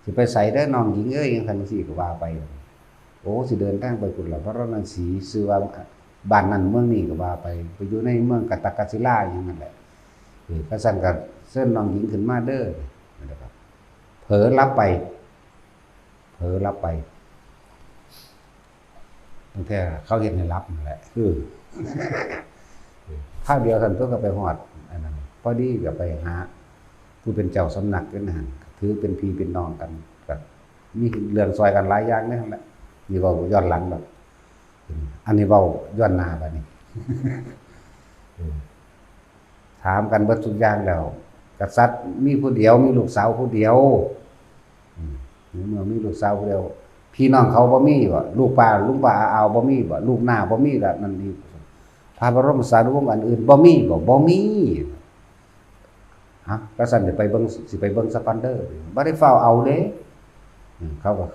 สิไปไสเด้อน้องหญิงเอ้ย จั่งซั้นจั่งซี้ก็ว่าไป โอ้ สิเดินทางไปพุ้นล่ะ พาราณสี ชื่อว่าบ้านนั้นเมืองนี้ก็ว่าไป ไปอยู่ในเมืองกะตะกะศิลาหยังนั่นแหละ เออ คันซั้นก็เชิญน้องหญิงขึ้นมาเด้อ นั่นแหละครับ เผลอหลับไป เผลอหลับไป ตั้งแต่เขาเฮ็ดให้หลับนั่นแหละ คือ คราวเดียวท่านตัวก็ไปฮอด อันนั้น พอดีก็ไปหา ผู้เป็นเจ้าสำนักอยู่นั่น ถือเป็นพี่เป็นน้องกัน ก็มีเรื่องซอยกันหลายอย่างในหั่นแหละ นี่เว้าย้อนหลังดอก อันนี้เว้าย้อนหน้าบัดนี้ เออ ถามกันเบิดทุกอย่างแล้ว กษัตริย์มีผู้เดียว มีลูกสาวผู้เดียว อืม ในเมื่อมีลูกสาวผู้เดียว พี่น้องเขาบ่มีบ่ ลูกป้า ลุงป้าอาอาวบ่มีบ่ ลูกน้าบ่มีล่ะ นั่นนี่ พระบรมสารีวงศ์อันอื่นบ่มีบ่ บ่มี ฮะ ก็ซั่นสิไปเบิ่ง สิไปเบิ่งสะก่อนเด้อ บ่ได้ฟ้าวเอาเด้ อืม เขาก็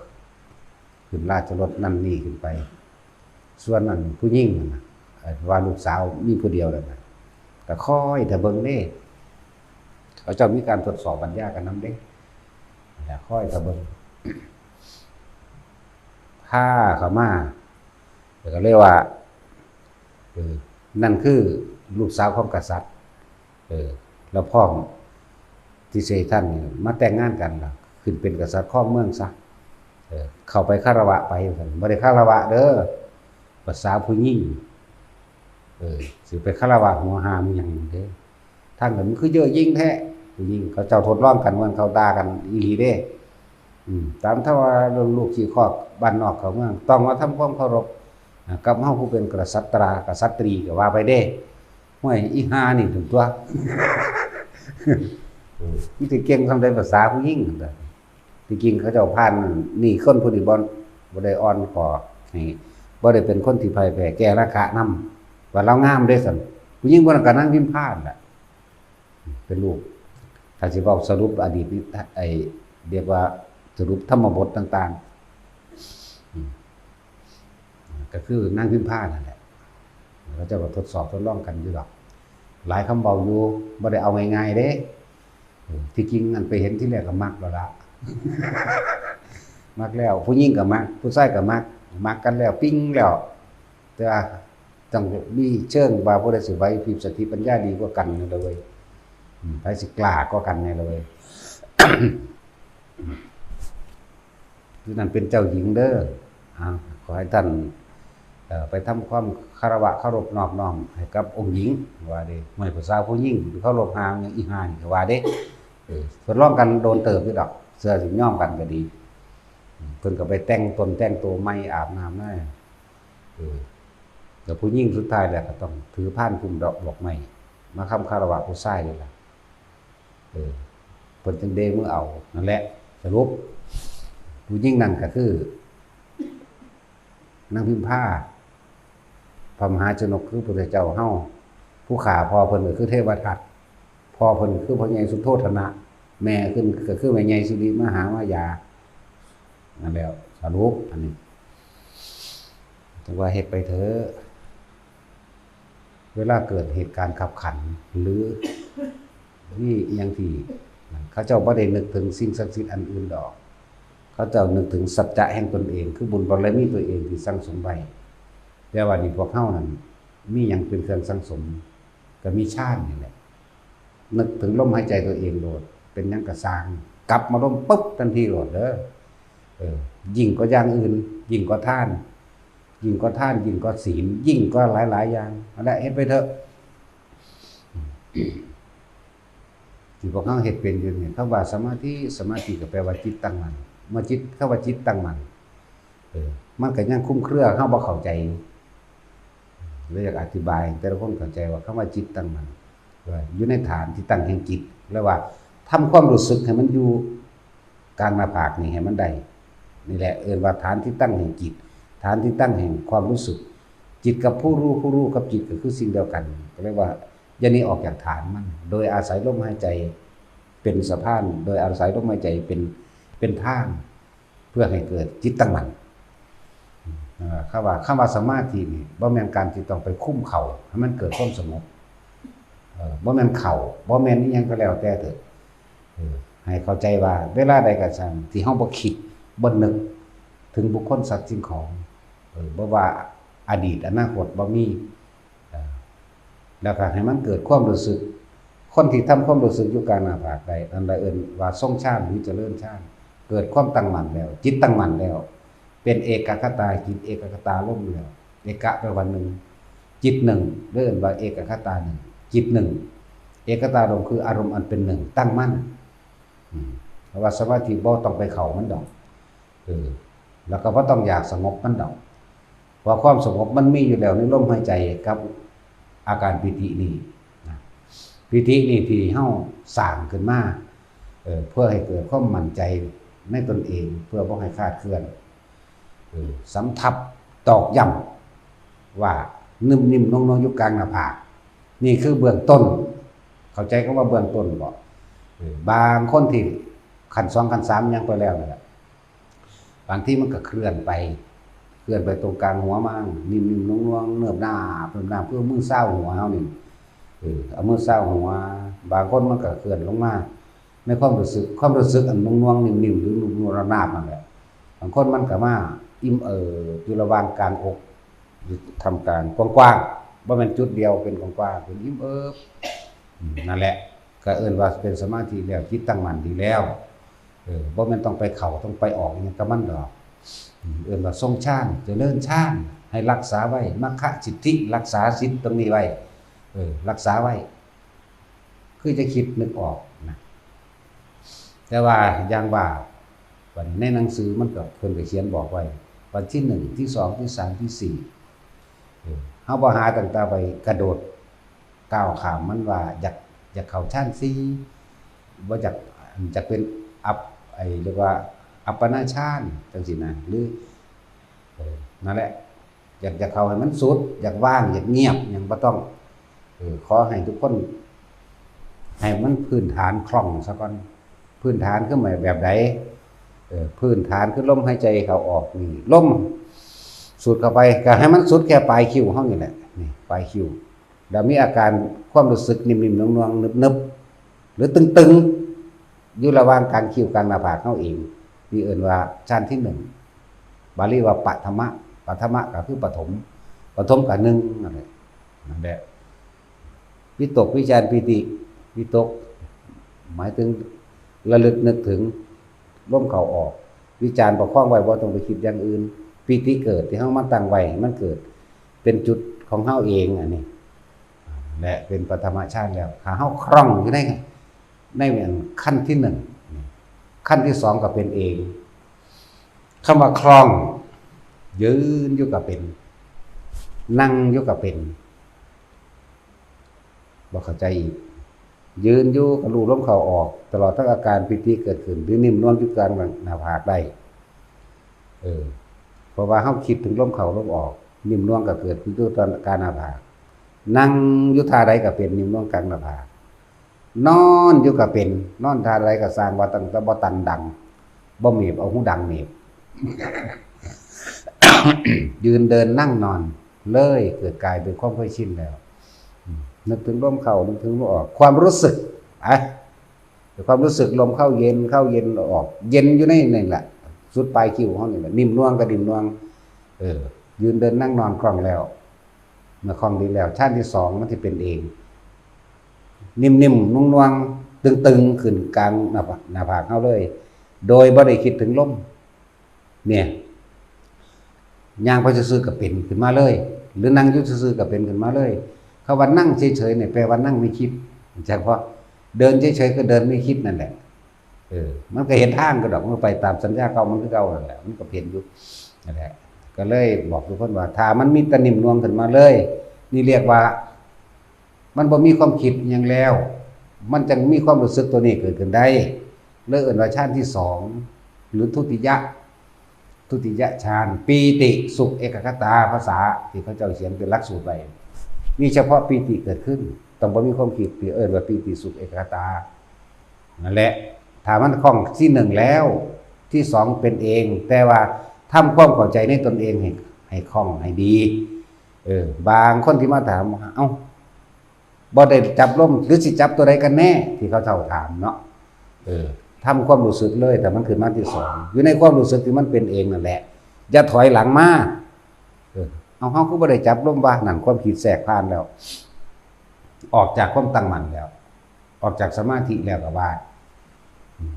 ขึ้นราชรถนั่นนี่ขึ้นไป ส่วนอันผู้หญิงนั่นน่ะ เอ่อ ว่าลูกสาวมีผู้เดียวนั่นน่ะ ก็คอยถ้าเบิ่งเด้ เขาเจ้ามีการทดสอบปัญญากันนำเด้ นั่นแหละ คอยถ้าเบิ่ง พาเขามา แล้วก็เลยว่า เออ นั่นคือลูกสาวของกษัตริย์ เออ แล้วพร้อมที่สิให้ท่านนี่มาแต่งงานกันล่ะ ขึ้นเป็นกษัตริย์ครองเมืองซะ เออ เข้าไปคารวะไป บ่ได้คารวะเด้อ ภาษาผู้หญิง เออ สิไปคารวะหัวหามหยังเด้ ทางนั้นมันคือเย่อหยิ่งแท้ ผู้หญิงเขาเจ้าทดลองกัน มันเขาด่ากันอีหลีเด้ อืม ตามถ้าว่าเรื่องลูกขี้คอกบ้านนอกเข้าเมือง ต้องมาทำความเคารพ อ่า กับเฮาผู้เป็นกษัตรา กษัตรีก็ว่าไปเด้ ห้วย อีห่านี่ถึงตัว อืม มันสิเก่งส่ำใดภาษาผู้หญิงนั่นล่ะ ที่จริงเขาเจ้าผ่านนี่ คนผู้นี้บ่ บ่ได้อ่อนข้อให้ บ่ได้เป็นคนที่พ่ายแพ้แก่ราคะนำ ว่าลาวงามเด้ซั่น ผู้หญิงผู้นั้นก็นางพิมพานั่นแหละ เป็นลูก ถ้าสิเว้าสรุปอดีตนี่ ไอ้ เรียกว่าสรุปธรรมบทต่างๆ อืม ก็คือนางพิมพานั่นแหละ เขาเจ้าก็ทดสอบทดลองกันอยู่ดอก หลายคำเว้าอยู่ บ่ได้เอาง่ายๆเด้ เออ ที่จริงอันไปเห็นที่แรกก็มักแล้วละ มักแล้ว ผู้หญิงก็มัก ผู้ชายก็มัก มักกันแล้ว ปิ๊งแล้ว แต่ว่าต้องมีเชิงว่าผู้ใดสิไหวพริบสติปัญญาดีกว่ากันนี่ล่ะเว้ย อืม ไผสิกล้ากว่ากันนี่ล่ะเว้ย ผู้นั้นเป็นเจ้าหญิงเด้อ อ่า ขอให้ท่าน เอ่อ ไปทำความคารวะเคารพนอบน้อมให้กับองค์หญิง ว่าเด้ ห้วย ผู้สาวผู้หญิงเคารพห่า อีห่านี่ก็ว่าเด้ เออ ทดลองกันโดนเติบอยู่ดอก เทื่อสิยอมกันก็ดี อืม เพิ่นก็ไปแต่งตนแต่งตัวใหม่ อาบน้ำมา เออ แล้วผู้หญิงสุดท้ายแล้วก็ต้องถือพานพุ่มดอก ดอกไม้ มาค้ำคารวะผู้ชายนี่ล่ะ เออ เพิ่นจึงเด้มือเอา นั่นแหละ สรุป ผู้หญิงนั่นก็คือ นางพิมพา พระมหาชนกคือพระพุทธเจ้าเฮา ผู้ฆ่าพ่อเพิ่นก็คือเทวทัต พ่อเพิ่นคือพ่อใหญ่สุโธทนะ แม่เพิ่นก็คือแม่ใหญ่สิริมหามายา นั่นแหละ สรุปอันนี้ จั่งว่าเฮ็ดไปเถอะ เวลาเกิดเหตุการณ์คับขัน หรือมีอิหยังที่ เขาเจ้าบ่ได้นึกถึงสิ่งศักดิ์สิทธิ์อันอื่นดอก เขาเจ้านึกถึงสัจจะแห่งตนเอง คือบุญบารมีตัวเองที่สั่งสมไว้ แต่ว่านี่พวกเฮานั่น มีหยังเป็นเครื่องสั่งสม ก็มีฌานนี่แหละ นึกถึงลมหายใจตัวเองโลด เป็นหยังก็ซ่าง กลับมาลมปุ๊บทันทีโลดเด้อ เออ ยิ่งกว่าอย่างอื่น ยิ่งกว่าทาน ยิ่งกว่าทาน ยิ่งกว่าศีล ยิ่งกว่าหลายๆอย่าง นั่นแหละ เฮ็ดไปเถอะ ที่พวกเฮาเฮ็ดเป็นอยู่นี่ คำว่าสมาธิ สมาธิก็แปลว่าจิตตั้งมั่น เมื่อจิต คำว่าจิตตั้งมั่น เออ มันก็ยังคลุมเครือ เฮาบ่เข้าใจ เลยอยากอธิบายให้แต่ละคนเข้าใจว่าคำว่าจิตตั้งมั่น ว่าอยู่ในฐานที่ตั้งแห่งจิต แล้วว่าทำความรู้สึกให้มันอยู่กลางหน้าผากนี่ให้มันได้ นี่แหละเอิ้นว่าฐานที่ตั้งแห่งจิต ฐานที่ตั้งแห่งความรู้สึก จิตกับผู้รู้ ผู้รู้กับจิตก็คือสิ่งเดียวกัน ก็เรียกว่าอย่าหนีออกจากฐานมัน โดยอาศัยลมหายใจเป็นสะพาน โดยอาศัยลมหายใจเป็น เป็นทาง เพื่อให้เกิดจิตตั้งมั่น เอ่อ คำว่า คำว่าสมาธินี่ บ่แม่นการที่ต้องไปคุมเข้าให้มันเกิดความสงบ เอ่อ บ่แม่นเข้า บ่แม่นอิหยังก็แล้วแต่เถอะ เออ ให้เข้าใจว่าเวลาใดก็ช่างที่เฮาบ่คิด บ่นึกถึงบุคคลสัตว์สิ่งของ เออ บ่ว่าอดีตอนาคตบ่มี เอ่อ แล้วก็ให้มันเกิดความรู้สึก คนที่ทำความรู้สึกอยู่กลางหน้าผากได้ อันใดเอิ้นว่าทรงฌานหรือเจริญฌาน เกิดความตั้งมั่นแล้ว จิตตั้งมั่นแล้ว เป็นเอกัคคตาจิต เอกัคคตารมณ์แล้ว เอกะแปลว่าหนึ่ง จิตหนึ่ง เรียกว่าเอกัคคตาหนึ่ง จิตหนึ่ง เอกัคคตารมณ์คืออารมณ์อันเป็นหนึ่ง ตั้งมั่น อืม เพราะว่าสมาธิบ่ต้องไปเข้ามันดอก เออ แล้วก็บ่ต้องอยากสงบมันดอก เพราะความสงบมันมีอยู่แล้วในลมหายใจกับอาการปีตินี่นะ ปีตินี่ที่เฮาสร้างขึ้นมา เออ เพื่อให้เกิดความมั่นใจในตนเอง เพื่อบ่ให้คลาดเคลื่อน เออ สำทับตอกย้ำว่านึ่มนิ่มนวลนวลอยู่กลางหน้าผาก นี่คือเบื้องต้น เข้าใจคำว่าเบื้องต้นบ่ เออ บางคนที่ขั้นสองขั้นสามยังไปแล้วนั่นแหละ บางทีมันก็เคลื่อนไป เคลื่อนไปตรงกลางหัวมั่ง นิ่มๆ นวลๆ เนิบนาบ เนิบนาบ คือมือซาวหัวเฮานี่ เออ เอามือซาวหัว บางคนมันก็เคลื่อนลงมา ในความรู้สึก ความรู้สึกอันนวลๆ นิ่มๆ หรือนวลๆ นาบๆ นั่นแหละ บางคนมันก็มาอิ่มเอิบอยู่ระหว่างกลางอก อยู่ท่ามกลางกว้างๆ บ่แม่นจุดเดียว เป็นกว้างๆ เป็นอิ่มเอิบ อืม นั่นแหละ ก็เอิ้นว่าเป็นสมาธิแล้ว จิตตั้งมั่นดีแล้ว เออ บ่แม่นต้องไปเข้า ต้องไปออกอิหยังกับมันดอก อืม เอิ้นว่าทรงฌาน เจริญฌาน ให้รักษาไว้ มัคคะสิทธิ รักษาสิทธิ์ตรงนี้ไว้ เออ รักษาไว้ คือจะคิดนึกออกนะ แต่ว่าอย่างว่า บัดนี้ในหนังสือมันก็ เพิ่นก็เขียนบอกไว้ว่าที่หนึ่ง ที่สอง ที่สาม ที่สี่ เออ เฮาบ่หาตั้งแต่ไปกระโดดก้าวข้ามมันว่าอยาก อยากเข้าฌานสี่ บ่อยาก อยากเป็นอัป ไอ้เรียกว่าอัปปนาฌานจังซี่นะ หรือ เออ นั่นแหละ อยาก อยากเข้าให้มันสุด อยากว่าง อยากเงียบ หยังบ่ต้อง เออ ขอให้ทุกคน ให้มันพื้นฐานคล่องซะก่อน พื้นฐานคือหมายแบบใด เออ พื้นฐานคือลมหายใจเข้าออกนี่ ลมสูดเข้าไป ก็ให้มันสุดแค่ปลายคิ้วเฮานี่แหละ นี่ ปลายคิ้ว แล้วมีอาการความรู้สึกนิ่มๆ น่วงๆ นึบๆ หรือตึงๆ อยู่ระหว่างกลางคิ้วกลางหน้าผากเฮาเอง นี่เอิ้นว่าฌานที่หนึ่ง บาลีว่าปฐมะ ปฐมะก็คือปฐม ปฐมก็หนึ่งนั่นแหละ นั่นแหละ วิตก วิจาร ปีติ วิตก หมายถึงระลึกนึกถึงลมเข้าออก วิจาร ประคองไว้ บ่ต้องไปคิดอย่างอื่น ปีติเกิดที่เฮามาตั้งไว้ให้มันเกิด เป็นจุดของเฮาเอง อันนี้ และเป็นปฐมฌานแล้ว ถ้าเฮาคล่องอยู่ใน ในขั้นที่หนึ่ง ขั้นที่สองก็เป็นเอง คำว่าคล่อง ยืนอยู่ก็เป็น นั่งอยู่ก็เป็น บ่เข้าใจอีก ยืนอยู่ก็รู้ลมเข้าออก ตลอดทั้งอาการปีติเกิดขึ้น หรือนิ่มนวลอยู่กลางหน้าผากได้ เออ เพราะว่าเฮาคิดถึงลมเข้าลมออก นิ่มนวลก็เกิดขึ้นอยู่ตอนกลางหน้าผาก นั่งอยู่ท่าใดก็เป็นนิ่มนวลกลางหน้าผาก นอนอยู่ก็เป็น นอนท่าใดก็ซ่าง ว่าตั้งแต่บ่ตันดัง บ่เมีบ เอาหูดังเมีบ ยืนเดินนั่งนอน เลยเกิดกลายเป็นความเคยชินแล้ว อืม นึกถึงลมเข้า นึกถึงลมออก ความรู้สึก อ่ะ ความรู้สึกลมเข้าเย็น เข้าเย็น ออกเย็นอยู่ในนั่นแหละ สุดปลายคิ้วเฮานี่แหละ นิ่มนวลก็นิ่มนวล เออ ยืนเดินนั่งนอนคล่องแล้ว เมื่อคล่องดีแล้ว ฌานที่สองมันสิเป็นเอง นิ่มๆ นุ่งนวงๆ ตึงๆ ขึ้นกลางหน้าผาก หน้าผากเฮาเลย โดยบ่ได้คิดถึงลม เนี่ย ย่างไปซื่อๆ ก็เป็นขึ้นมาเลย หรือนั่งอยู่ซื่อๆ ก็เป็นขึ้นมาเลย คำว่านั่งเฉยๆ เนี่ย แปลว่านั่งไม่คิด จักบ่ เดินเฉยๆ ก็เดินไม่คิดนั่นแหละ เออ มันก็เห็นทางก็ดอก มันไปตามสัญญาเก่ามันคือเก่านั่นแหละ มันก็เห็นอยู่ นั่นแหละ ก็เลยบอกทุกคนว่า ถ้ามันมีแต่นิ่มนวลขึ้นมาเลย นี่เรียกว่า มันบ่มีความคิดหยังแล้ว มันจั่งมีความรู้สึกตัวนี้เกิดขึ้นได้ เลยเอิ้นว่าฌานที่สอง หรือทุติยะ ทุติยฌาน ปีติสุขเอกัคคตา ภาษาที่เขาเจ้าเขียนเป็นหลักสูตรไว้ มีเฉพาะปีติเกิดขึ้น ต้องบ่มีความคิด ที่เอิ้นว่าปีติสุขเอกัคคตา นั่นแหละ ถ้ามันคล่องที่หนึ่งแล้ว ที่สองเป็นเอง แต่ว่าทำความเข้าใจในตนเองให้ ให้คล่องให้ดี เออ บางคนที่มาถามว่า เอ้า บ่ได้จับลม หรือสิจับตัวใดกันแน่ ที่เขาเจ้าถามเนาะ เออ ทำความรู้สึกเลย แต่มันขึ้นมาที่สอง อยู่ในความรู้สึกที่มันเป็นเองนั่นแหละ อย่าถอยหลังมา เออ เอาเฮาคือบ่ได้จับลมวะ นั่นความคิดแทรกผ่านแล้ว ออกจากความตั้งมั่นแล้ว ออกจากสมาธิแล้วก็ว่า อืม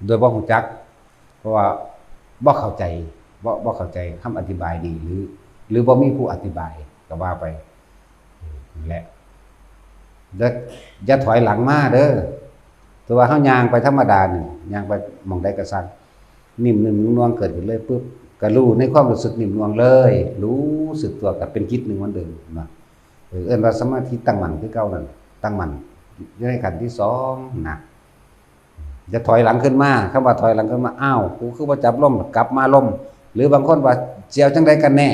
โดยบ่รู้จัก เพราะว่าบ่เข้าใจ บ่ บ่เข้าใจคำอธิบายดี หรือ หรือบ่มีผู้อธิบายก็ว่าไป นั่นแหละ อย่า อย่าถอยหลังมาเด้อ แต่ว่าเฮาย่างไปธรรมดานี่ ย่างไปหม่องใดก็ซ่าง นิ่มๆ นวลๆ เกิดขึ้นเลยปุ๊บ ก็รู้ในความรู้สึกนิ่มนวลเลย รู้สึกตัวก็เป็นจิตหนึ่งเหมือนเดิมนะ เออ เอิ้นว่าสมาธิตั้งมั่นคือเก่านั่น ตั้งมั่นอยู่ในขั้นที่สองนะ อย่าถอยหลังขึ้นมา คำว่าถอยหลังขึ้นมา อ้าว กูคือบ่จับลม กลับมาลม หรือบางคนว่า สิเอาจั่งใดกันแน่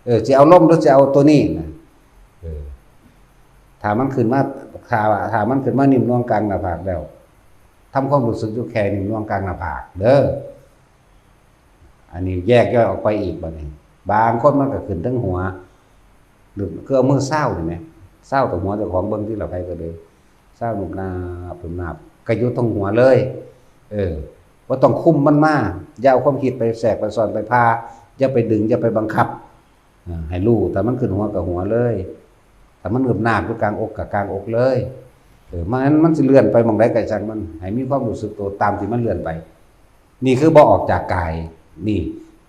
เออ สิเอาลมหรือสิเอาตัวนี้นะ เออ ถ้ามันขึ้นมา ถ้า ถ้ามันขึ้นมานิ่มนวลกลางหน้าผากแล้ว ทำความรู้สึกอยู่แค่นิ่มนวลกลางหน้าผากเด้อ อันนี้แยกย่อยออกไปอีกบัดนี้ บางคนมันก็ขึ้นเทิงหัว หรือคือเอามือซาวนี่แหม ซาวตรงหัวเจ้าของเบิ่งที่ละ ไผก็เลย ซาวนุบนาบนุบนาบ ก็อยู่ตรงหัวเลย เออ บ่ต้องคุมมันมา อย่าเอาความคิดไปแทรกไปซ้อนไปพา อย่าไปดึง อย่าไปบังคับ อ่า ให้รู้ ถ้ามันขึ้นหัวก็หัวเลย ถ้ามันนุบนาบอยู่กลางอกก็กลางอกเลย เออ มัน มันสิเลื่อนไปหม่องใดก็ช่างมัน ให้มีความรู้สึกตัวตามที่มันเลื่อนไป นี่คือบ่ออกจากกาย นี่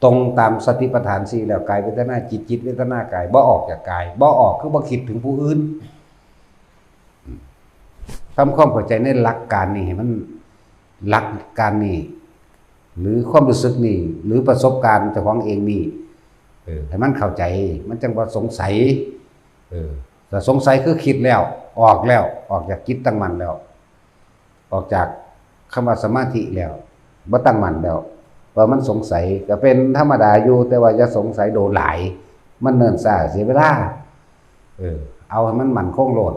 ตรงตามสติปัฏฐานสี่แล้ว กายเวทนาจิต จิตเวทนากาย บ่ออกจากกาย บ่ออกคือบ่คิดถึงผู้อื่น ทำความเข้าใจในหลักการนี่ให้มัน หลักการนี่ หรือความรู้สึกนี่ หรือประสบการณ์เจ้าของเองนี่ เออ ให้มันเข้าใจ มันจั่งบ่สงสัย เออ แต่สงสัยคือคิดแล้ว ออกแล้ว ออกจากจิตตั้งมั่นแล้ว ออกจากคำว่าสมาธิแล้ว บ่ตั้งมั่นแล้ว ว่ามันสงสัย ก็เป็นธรรมดาอยู่ แต่ว่าอย่าสงสัยโดนหลาย มันเนิ่นช้าเสียเวลา เออ เอาให้มันมั่นคงโลด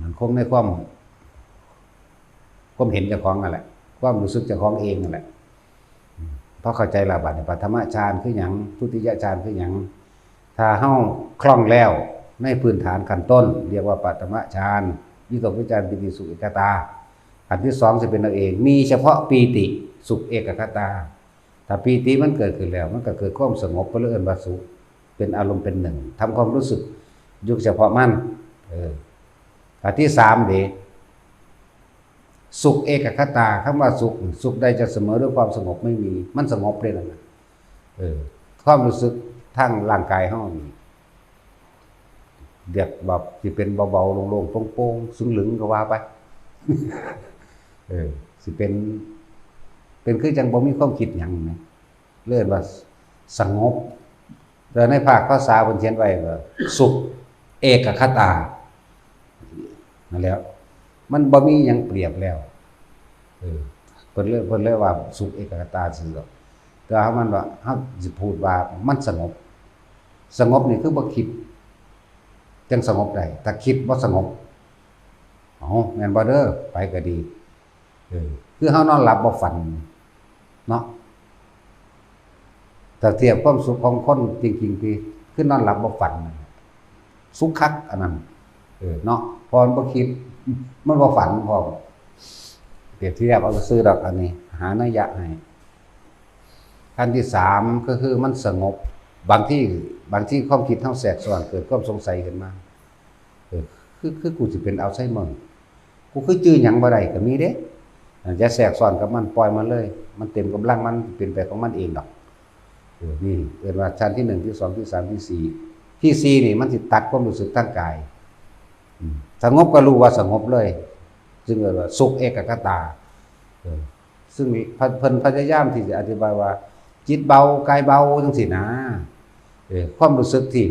มั่นคงในความ ความเห็นเจ้าของนั่นแหละ ความรู้สึกเจ้าของเองนั่นแหละ พอเข้าใจแล้ว บัดนี้ปฐมฌานคือหยัง ทุติยฌานคือหยัง ถ้าเฮาคล่องแล้วในพื้นฐานขั้นต้น เรียกว่าปฐมฌาน วิตกวิจารปีติสุขเอกคตา อันที่สองจะเป็นเอาเอง มีเฉพาะปีติสุขเอกคตา ถ้าปีติมันเกิดขึ้นแล้ว มันก็เกิดความสงบ ก็เลยเอิ้นว่าสุข เป็นอารมณ์เป็นหนึ่ง ทำความรู้สึกอยู่เฉพาะมัน เออ อันที่สามเด้ สุขเอกคตา คำว่าสุข สุขใดจะเสมอด้วยความสงบไม่มี มันสงบเลยนั่นน่ะ เออ ความรู้สึกทางร่างกายเฮานี่ เรียกว่าสิเป็นเบาๆ โล่งๆ โปร่งๆ ซึ่งหลึงก็ว่าไป เออ สิเป็น เป็นคือจั่งบ่มีความคิดหยังนะ เรียกว่าสงบ แต่ในภาคภาษาเพิ่นเขียนไว้ว่า สุขเอกคตา นั่นแหละ มันบ่มีหยังเปรียบแล้ว เออ เพิ่นเลย เพิ่นเลยว่าสุขเอกคตาซื่อๆ แต่ว่ามันว่า เฮาสิพูดว่ามันสงบ สงบนี่คือบ่คิด จั่งสงบได้ ถ้าคิดบ่สงบ เอ้า แม่นบ่เด้อ ไปก็ดี เออ คือเฮานอนหลับบ่ฝันเนาะ ถ้าเทียบความสุขของคนจริงๆ ที่คือนอนหลับบ่ฝัน สุขคักอันนั้น เออ เนาะ เพราะมันบ่คิด มันบ่ฝันพร้อม เปรียบเทียบเอาซื่อดอก อันนี้ หานัยยะให้ ขั้นที่สามก็คือมันสงบ บางที บางทีความคิดเฮาแทรกซ้อน เกิดความสงสัยขึ้นมา เออ คือ คือกูสิเป็นอัลไซเมอร์ กูคือจื่อหยังบ่ได้ก็มีเด้ อ่า อย่าแทรกซ้อนกับมัน ปล่อยมันเลย มันเต็มกำลังมัน เป็นไปของมันเองดอก เออ นี่เอิ้นว่าชั้นที่หนึ่ง ที่สอง ที่สาม ที่สี่ ที่สี่นี่มันสิตัดความรู้สึกทางกาย อืม สงบก็รู้ว่าสงบเลย ซึ่งเรียกว่าสุขเอกคตา เออ ซึ่งพระ เพิ่นพยายามที่จะอธิบายว่า จิตเบากายเบาจังซี้นะ เออ ความรู้สึกที่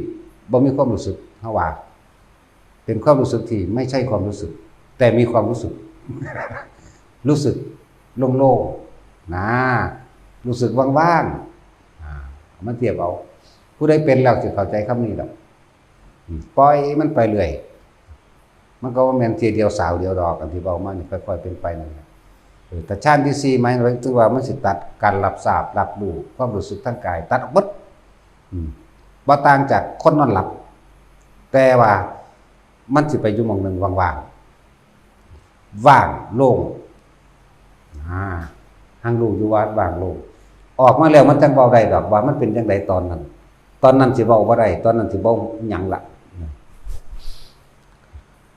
บ่มีความรู้สึก เฮาว่า เป็นความรู้สึกที่ไม่ใช่ความรู้สึก แต่มีความรู้สึก รู้สึกโล่งๆ นะ รู้สึกว่างๆ อ่า มันเทียบเอา ผู้ใดเป็นแล้วสิเข้าใจคำนี้ดอก อืม ปล่อยมันไปเรื่อย มันก็บ่แม่นเทื่อเดียวสาวเดียวดอก อันที่เว้ามานี่ค่อยๆเป็นไปนั่นแหละ เออ แต่ฌานที่สี่หมายถึงว่ามันสิตัดการรับทราบ รับรู้ ความรู้สึกทางกาย ตัดออกหมด อืม บ่ต่างจากคนนอนหลับ แต่ว่ามันสิไปอยู่หม่องหนึ่งว่างๆ ว่างโล่ง อ่า หังรู้อยู่ว่าว่างโล่ง ออกมาแล้วมันจั่งเว้าได้ดอกว่ามันเป็นจั่งใดตอนนั้น ตอนนั้นสิเว้าบ่ได้ ตอนนั้นสิเว้าหยังล่ะ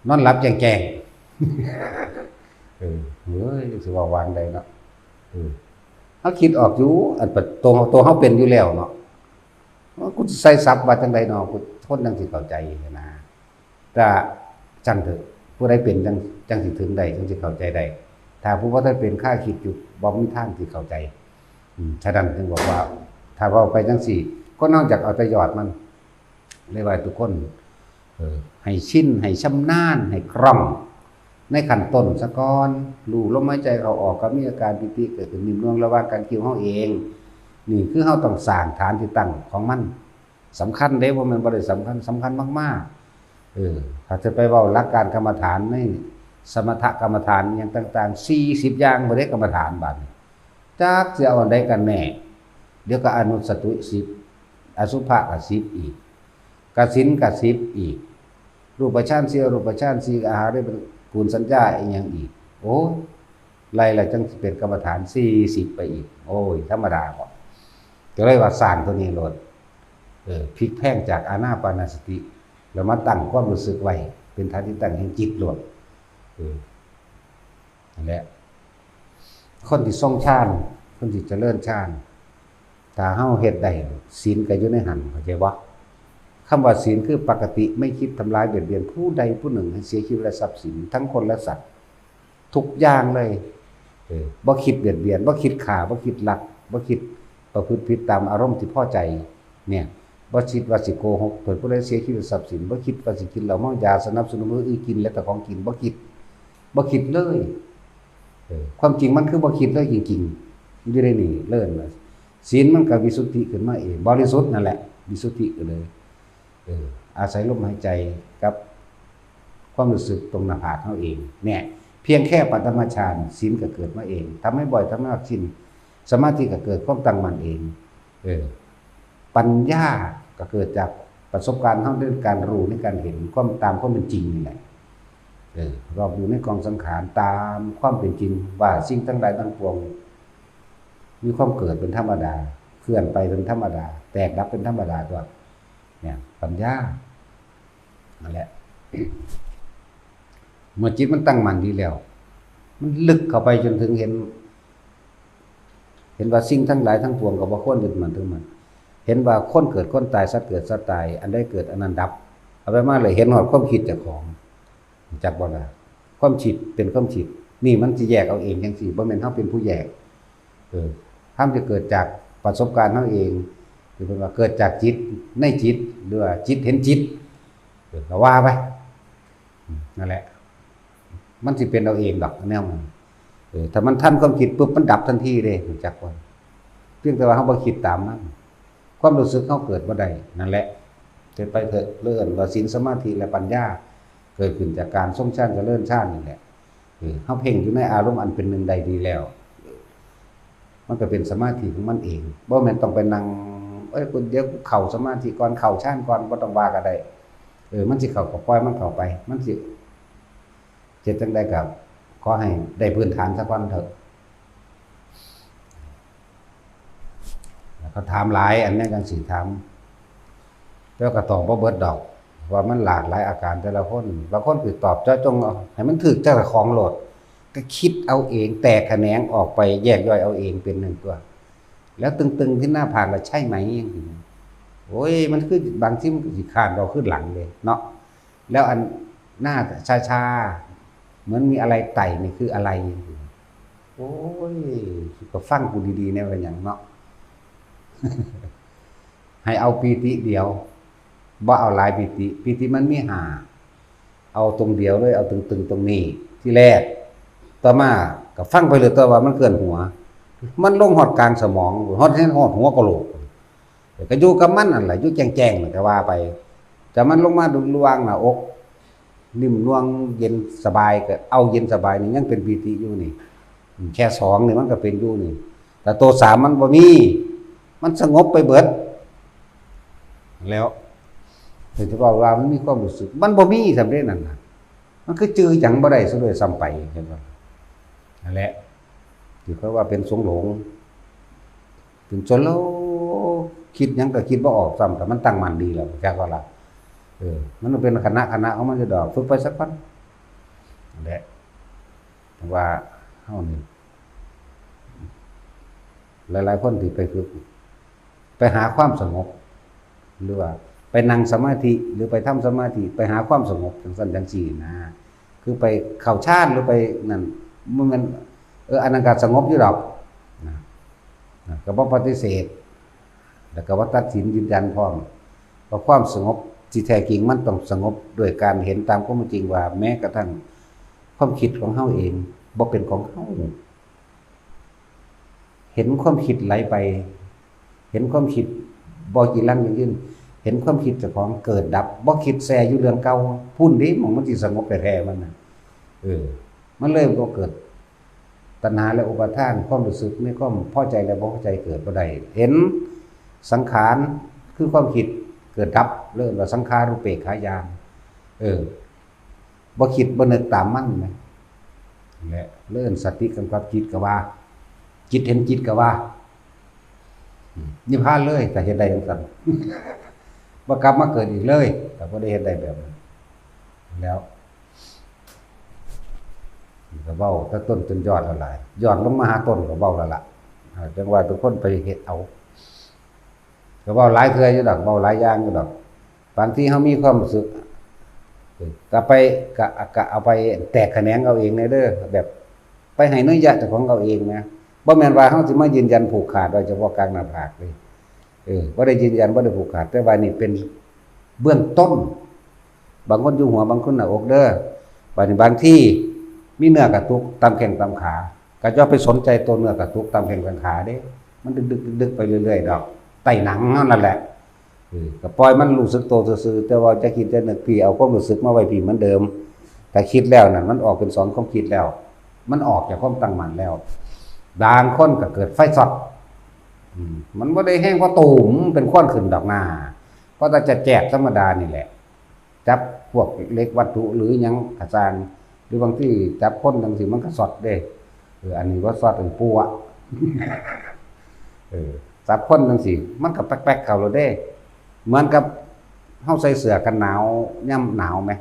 นอนหลับแจ้งๆ เออ เฮ้ย สิเว้าวางใดเนาะ เออ เฮาคิดออกอยู่ อันปะ ตัว ตัวเฮาเป็นอยู่แล้วเนาะ กูสิใส่ศัพท์ว่าจั่งใดเนาะ กู คนจั่งสิเข้าใจนะ แต่จั่งเถอะ ผู้ใดเป็นจั่ง จั่งสิถึงได้ จั่งสิเข้าใจได้ ถ้าผู้บ่ทันเป็นคาคิดอยู่ บ่มีทางสิเข้าใจ อืม ฉะนั้นจึงบอกว่า ถ้าเว้าไปจั่งซี้ คนเฮาอยากเอาแต่ยอดมัน เลยว่าทุกคน เออ ให้ชิน ให้ชำนาญ ให้คล่อง ในขั้นต้นซะก่อน รู้ลมหายใจเข้าออก ก็มีอาการปีติเกิดขึ้นนิ่มนวลระหว่างการคิ้วเฮาเอง นี่คือเฮาต้องสร้างฐานที่ตั้งของมัน สำคัญเด้ บ่แม่นบ่ได้สำคัญ สำคัญมากๆ เออ ถ้าจะไปเว้าหลักการกรรมฐานในสมถกรรมฐานอิหยังต่างๆ สี่สิบอย่างบ่ได้กรรมฐานบาดนี้ จักสิเอาอันใดกันแน่ เดี๋ยวก็อนุสติสิบ อสุภะก็สิบอีก กสิณก็สิบอีก รูปฌานสี่ อรูปฌานสี่ อาหาริยกูลสัญญาอิหยังอีก โอ้ย ไล่ละจั่งสิเป็นกรรมฐานสี่สิบไปอีก โอ้ย ธรรมดาบ่ ก็เลยว่าสร้างตัวนี้โลด เออ พลิกแพลงจากอานาปานสติ แล้วมาตั้งความรู้สึกไว้ เป็นฐานที่ตั้งแห่งจิตโลด เออ นั่นแหละ คนที่ทรงฌาน คนที่เจริญฌาน ถ้าเฮาเฮ็ดได้ ศีลก็อยู่ในหั้น เข้าใจบ่ คำว่าศีลคือปกติไม่คิดทำร้ายเบียดเบียนผู้ใดผู้หนึ่งให้เสียชีวิตและทรัพย์สิน ทั้งคนและสัตว์ ทุกอย่างเลย เออ บ่คิดเบียดเบียน บ่คิดฆ่า บ่คิดลัก บ่คิดประพฤติผิดตามอารมณ์ที่พอใจ เนี่ย บ่คิดว่าสิโกหก เผื่อผู้ใดเสียชีวิตทรัพย์สิน บ่คิดว่าสิกินเหล้าเมายา สนับสนุนผู้อื่นกินและแต่ของกิน บ่คิด บ่คิดเลย เออ ความจริงมันคือบ่คิดเลยจริงๆ อยู่ในนี่เลยนะ ศีลมันก็วิสุทธิขึ้นมาเอง บริสุทธิ์นั่นแหละ วิสุทธิก็เลย เออ อาศัยลมหายใจกับความรู้สึกตรงหน้าผากเฮาเอง เนี่ย เพียงแค่ปฐมฌาน ศีลก็เกิดมาเอง ทำให้บ่อย ทำให้มาก ชิน สมาธิก็เกิด ความตั้งมั่นเอง เออ ปัญญาก็เกิดจากประสบการณ์เฮาในการรู้ ในการเห็นความตามความเป็นจริงนี่แหละ เออ รอบรู้ในกองสังขารตามความเป็นจริง ว่าสิ่งทั้งหลายทั้งปวง มีความเกิดเป็นธรรมดา เคลื่อนไปเป็นธรรมดา แตกดับเป็นธรรมดาตัว เนี่ย ปัญญา นั่นแหละ เมื่อจิตมันตั้งมั่นดีแล้ว มันลึกเข้าไปจนถึงเห็น เห็นว่าสิ่งทั้งหลายทั้งปวงก็บ่ควรยึดมั่นถือมั่น เห็นว่าคนเกิดคนตาย สัตว์เกิดสัตว์ตาย อันใดเกิดอันนั้นดับ เอาไปมาเลย เห็นฮอดความคิดเจ้าของ รู้จักบ่ล่ะ ความคิดเป็นความคิด นี่มันสิแยกเอาเองจังซี่ บ่แม่นเฮาเป็นผู้แยก เออ ธรรมจะเกิดจากประสบการณ์เฮาเอง คือเพิ่นว่าเกิดจากจิต ในจิต หรือว่าจิตเห็นจิต เออ ก็ว่าไป อืม นั่นแหละ มันสิเป็นเอาเองดอก แนวมัน เออ ถ้ามันทันความคิดปุ๊บ มันดับทันทีเด้ รู้จักบ่ เพียงแต่ว่าเฮาบ่คิดตามมัน ความรู้สึกเฮาเกิดบ่ได้ นั่นแหละ เฮ็ดไปเถอะ เรื่องว่าศีล สมาธิ และปัญญา เกิดขึ้นจากการทรงฌาน เจริญฌานนี่แหละ เออ เฮาเพ่งอยู่ในอารมณ์อันเป็นหนึ่งได้ดีแล้ว มันก็เป็นสมาธิของมันเอง บ่แม่นต้องไปนั่ง เอ้ย กู เดี๋ยวกูเข้าสมาธิก่อน เข้าฌานก่อน บ่ต้องว่าก็ได้ เออ มันสิเข้าก็ปล่อยมันเข้าไป มันสิเฮ็ดจั่งใดก็ขอให้ได้พื้นฐานซะก่อนเถอะ แล้วก็ถามหลายอันนี้จังสิถาม แล้วก็ตอบบ่เบิดดอก ว่ามันหลากหลายอาการแต่ละคน บางคนคือตอบเจาะจงเอาให้มันถืกเจ้าของโลด ก็คิดเอาเอง แตกแขนงออกไป แยกย่อยเอาเองเป็นหนึ่งตัว แล้วตึงๆที่หน้าผากล่ะใช่ไหม จังซี้นะ โอ้ย มันคือบางทีมันก็สิคร้านเราขึ้นหลังเลยเนาะ แล้วอันหน้าชาๆ เหมือนมีอะไรไต่นี่คืออะไร โอ้ย ก็ฟังกูดีๆ แน่ว่าหยังเนาะ ให้เอาปีติเดียว บ่เอาหลายปีติ ปีติมันมีห้า เอาตรงเดียวเลย เอาตึงๆ ตรงนี้ ที่แรก ต่อมาก็ฟังไปเลยตัวว่ามันเคลื่อนหัว มันลงฮอดกลางสมอง ฮอด ฮอดหัวกะโหลก ก็อยู่กับมันนั่นแหละ อยู่แจ้งๆ นั่นก็ว่าไป แต่มันลงมาดูลวงหน้าอก นิ่มนวลเย็นสบาย ก็เอาเย็นสบายนี่ยังเป็นปีติอยู่นี่ แค่สองนี่มันก็เป็นอยู่นี่ แต่ตัวสามมันบ่มี มันสงบไปเบิด แล้ว เพิ่นจะบอกว่ามันมีความรู้สึก มันบ่มีสำเร็จนั่นน่ะ มันคือจื่อหยังบ่ได้ซะด้วยซ้ำไป เห็นบ่ นั่นแหละ ที่เขาว่าเป็นสงหลง เป็นจนแล้วคิดหยังก็คิดบ่ออกซ้ำ แต่มันตั้งมั่นดีแล้ว จักว่าล่ะ เออ มันเป็นขณะขณะของมันอยู่ดอก ฝึกไปสักวัน นั่นแหละ ว่าเฮานี่ หลายๆ คนที่ไปฝึก ไปหาความสงบ หรือว่าไปนั่งสมาธิ หรือไปทำสมาธิ ไปหาความสงบจังซั่นจังซี่นะ คือไปเข้าฌานหรือไปนั่น มัน มัน เออ อันนั้นก็สงบอยู่ดอก นะ นะ ก็บ่ปฏิเสธ แล้วก็บ่ตัดสินยืนยันพร้อม ว่าความสงบที่แท้จริงมันต้องสงบด้วยการเห็นตามความเป็นจริงว่าแม้กระทั่งความคิดของเฮาเองบ่เป็นของเฮา เห็นความคิดไหลไป เห็นความคิดบ่จีรังยั่งยืน เห็นความคิดเจ้าของเกิดดับ บ่คิดแช่อยู่เรื่องเก่า พุ้นเด้ หม่องมันสิสงบแท้ๆ มันน่ะ เออ มันเลยบ่เกิดตัณหาและอุปาทาน ความรู้สึกในความพอใจและบ่พอใจเกิดบ่ได้ เห็นสังขารคือความคิดเกิดดับ เรียกว่าสังขารูปเปกขาญาณ เออ บ่คิดบ่นึกตามมันนะ และเรื่องสติกำกับจิตก็ว่า จิตเห็นจิตก็ว่า อืม นิพพานเลย ถ้าเฮ็ดได้จังซั่น บ่กลับมาเกิดอีกเลย ถ้าบ่ได้เฮ็ดได้แบบนั้น แล้ว ก็เว้าแต่ต้นจนยอดแล้วล่ะ ยอดลงมาหาต้นก็เว้าแล้วล่ะ อ่า จังว่าทุกคนไปเฮ็ดเอา ก็เว้าหลายเทื่ออยู่ดอก เว้าหลายอย่างอยู่ดอก บางทีเฮามีความรู้สึก ก็ไป ก็ ก็เอาไปแตกแขนงเอาเองแน่เด้อ แบบ ไปให้นัยยะเจ้าของเอาเองนะ บ่แม่นว่าเฮาสิมายืนยันผูกขาดโดยเฉพาะกลางหน้าผากเลย เออ บ่ได้ยืนยัน บ่ได้ผูกขาด แต่ว่านี่เป็นเบื้องต้น บางคนอยู่หัว บางคนหน้าอกเด้อ บาดนี้บางทีมีเนื้อกระตุกตามแข้งตามขา ก็อย่าไปสนใจตัวเนื้อกระตุกตามแข้งตามขาเด้ มันดึกๆๆๆ ไปเรื่อยๆดอก ใต้หนังเฮานั่นแหละ เออ ก็ปล่อยมันรู้สึกตัวซื่อๆ แต่ว่าจะคิดจะนึก พี่เอาความรู้สึกมาไว้พี่เหมือนเดิม ถ้าคิดแล้วนั่น มันออกเป็นสองความคิดแล้ว มันออกจากความตั้งมั่นแล้ว บางคนก็เกิดไฟช็อต อืม มันบ่ได้แฮงเพราะตูม เป็นควันขึ้นดอกนา เพราะแต่จะแจกธรรมดานี่แหละ จับพวกเหล็กวัตถุหรือหยังกะซ่าง หรือบางทีจับคนจั่งซี้มันก็ช็อตเด้ เออ อันนี้บ่ช็อต อันนี้ปัว เออ จับคนจั่งซี้มันก็แป๊กๆเข้าโลดเด้ เหมือนกับเฮาใส่เสื้อกันหนาวยามหนาวแหม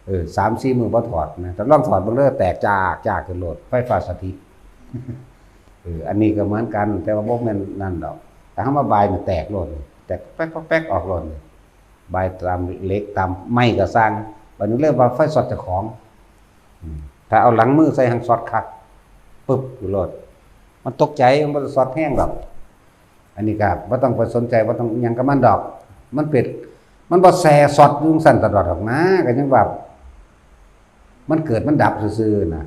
เออ สามสี่มื้อบ่ถอดนะ แต่ลองถอดเบิ่งเด้อ แตกจากๆขึ้นโลด ไฟฟ้าสถิต เออ อันนี้ก็เหมือนกัน แต่ว่าบ่แม่นนั่นดอก แต่เฮามาบายมันแตกโลด แตกแป๊กๆๆออกโลด บายตามเหล็กตามไม้ก็ซ่าง บัดนี้เรียกว่าไฟช็อตเจ้าของ อืม ถ้าเอาหลังมือใส่หั้นช็อตคัก ปึ๊บอยู่โลด มันตกใจ มันบ่ได้ช็อตแฮงดอก อันนี้ก็บ่ต้องไปสนใจ บ่ต้องอิหยังกับมันดอก มันเป็น มันบ่แซ่ช็อตอยู่จั่งซั้นตลอดดอกนะ ก็ยังว่า มันเกิดมันดับซื่อๆนะ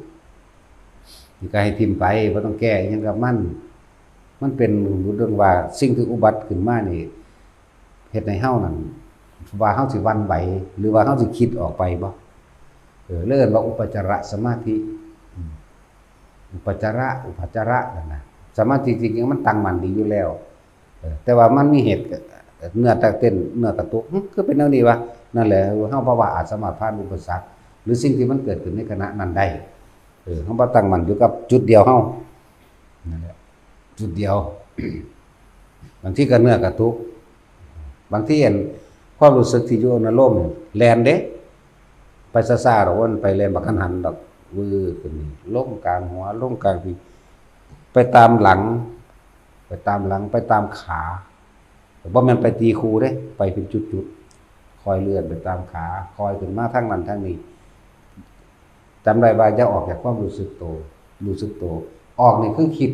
นี่ก็ให้ถิ่มไป บ่ต้องแก้อิหยังกับมัน มันเป็นเรื่องว่าสิ่งที่อุบัติขึ้นมานี่ เฮ็ดให้เฮานั่น ว่าเฮาสิหวั่นไหว หรือว่าเฮาสิคิดออกไปบ่ เออ เรียกว่าอุปจารสมาธิ อืม อุปจาระ อุปจาระนั่นนะ สมาธิจริงๆมันตั้งมั่นดีอยู่แล้ว เออ แต่ว่ามันมีเหตุ เนื้อเต้น เนื้อกระตุก หึ คือเป็นแนวนี้วะ นั่นแหละ เฮาภาวะอาจสามารถผ่านอุปสรรค หรือสิ่งที่มันเกิดขึ้นในขณะนั้นได้ เออ เฮาบ่ตั้งมั่นอยู่กับจุดเดียวเฮา นั่นแหละ จุดเดียว บางทีก็เนื้อกระตุก บางทีอันความรู้สึกที่อยู่ในลมนี่แล่นเด้ ไปซ่าๆดอก มันไปแล่นบักหันหันดอก วืดขึ้นนี่ ลงกลางหัว ลงกลางพี้ ไปตามหลัง ไปตามหลัง ไปตามขา แต่บ่แม่นไปตีคู่เด้ ไปเป็นจุดๆ คอยเลื่อนไปตามขา คอยขึ้นมาทางนั้นทางนี้ จำได้ว่าอย่าออกจากความรู้สึกโต รู้สึกโต ออกนี่คือคิด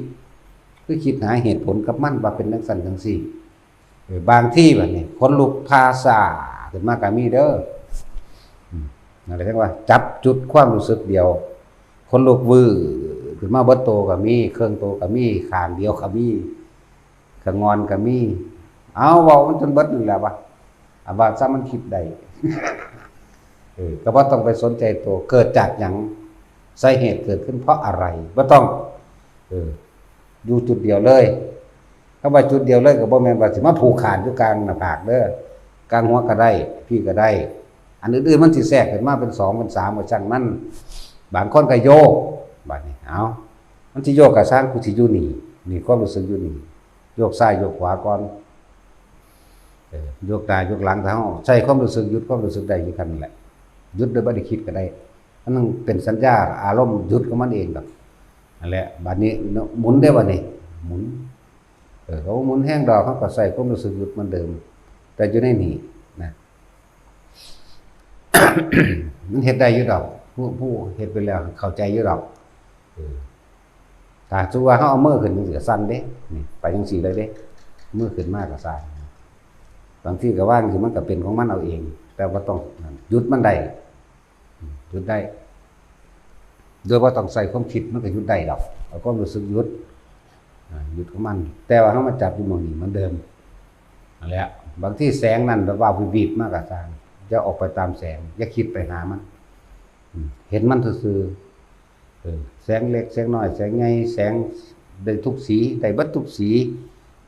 คือคิดหาเหตุผลกับมันว่าเป็นจั่งซั้นจั่งซี้ เออ บางทีบัดนี้ขนลุกพาซ่าขึ้นมาก็มีเด้อ อืม นั่นแหละเรียกว่าจับจุดความรู้สึกเดียว ขนลุกวืดขึ้นมาเบิดโตก็มี เครื่องโตก็มี ข้างเดียวก็มี ขะงอนก็มี เอา เว้ามันจนเบิดนั่นแหละวะ อันว่าซะมันคิดได้ เออ ก็บ่ต้องไปสนใจตัว เกิดจากหยัง สาเหตุเกิดขึ้นเพราะอะไร บ่ต้อง เออ อยู่จุดเดียวเลย คำว่าจุดเดียวเลยก็บ่แม่นว่าสิมาผูกขาดอยู่กลางหน้าผากเด้อ กลางหัวก็ได้ พี้ก็ได้ อันอื่นๆมันสิแทรกขึ้นมาเป็นสองเป็นสามก็ช่างมัน บางคนก็โยก บัดนี้ เอา มันสิโยกก็ซ่าง กูสิอยู่นี่ นี่ความรู้สึกอยู่นี่ โยกซ้ายโยกขวาก่อน เออ โยกหน้าโยกหลัง ถ้าเฮาใช้ความรู้สึก หยุดความรู้สึกได้อยู่กันนั่นแหละ หยุดโดยบ่ได้คิดก็ได้ มันเป็นสัญญาอารมณ์หยุดของมันเองดอก นั่นแหละ บัดนี้เนาะ หมุนได้บัดนี้ หมุน เออ เขาหมุนแฮงดอก เขาก็ใช้ความรู้สึกหยุดเหมือนเดิม แต่อยู่ในนี่นะ มันเฮ็ดได้อยู่ดอก ผู้ ผู้เฮ็ดไปแล้วเข้าใจอยู่ดอก เออ ถ้าสมมุติว่าเขาเอามือขึ้นจั่งซี้ก็สั่นเด้ นี่ ไปจั่งซี้เลยเด้ มือขึ้นมาก็สั่น บางทีก็วางสิ มันก็เป็นของมันเอาเอง แต่ว่าต้องหยุดมันได้ หยุดได้ โดยบ่ต้องใช้ความคิด มันก็หยุดได้ดอก เอาความรู้สึกหยุด อ่า หยุดของมัน แต่ว่าเขามาจับอยู่หม่องนี้เหมือนเดิม นั่นแหละ บางทีแสงนั่นแบบว่าวิบๆมาก็ซ่าง อย่าออกไปตามแสง อย่าคิดไปหามัน อืม เห็นมันซื่อๆ เออ แสงเล็ก แสงน้อย แสงใหญ่ แสงได้ทุกสี ได้เบิดทุกสี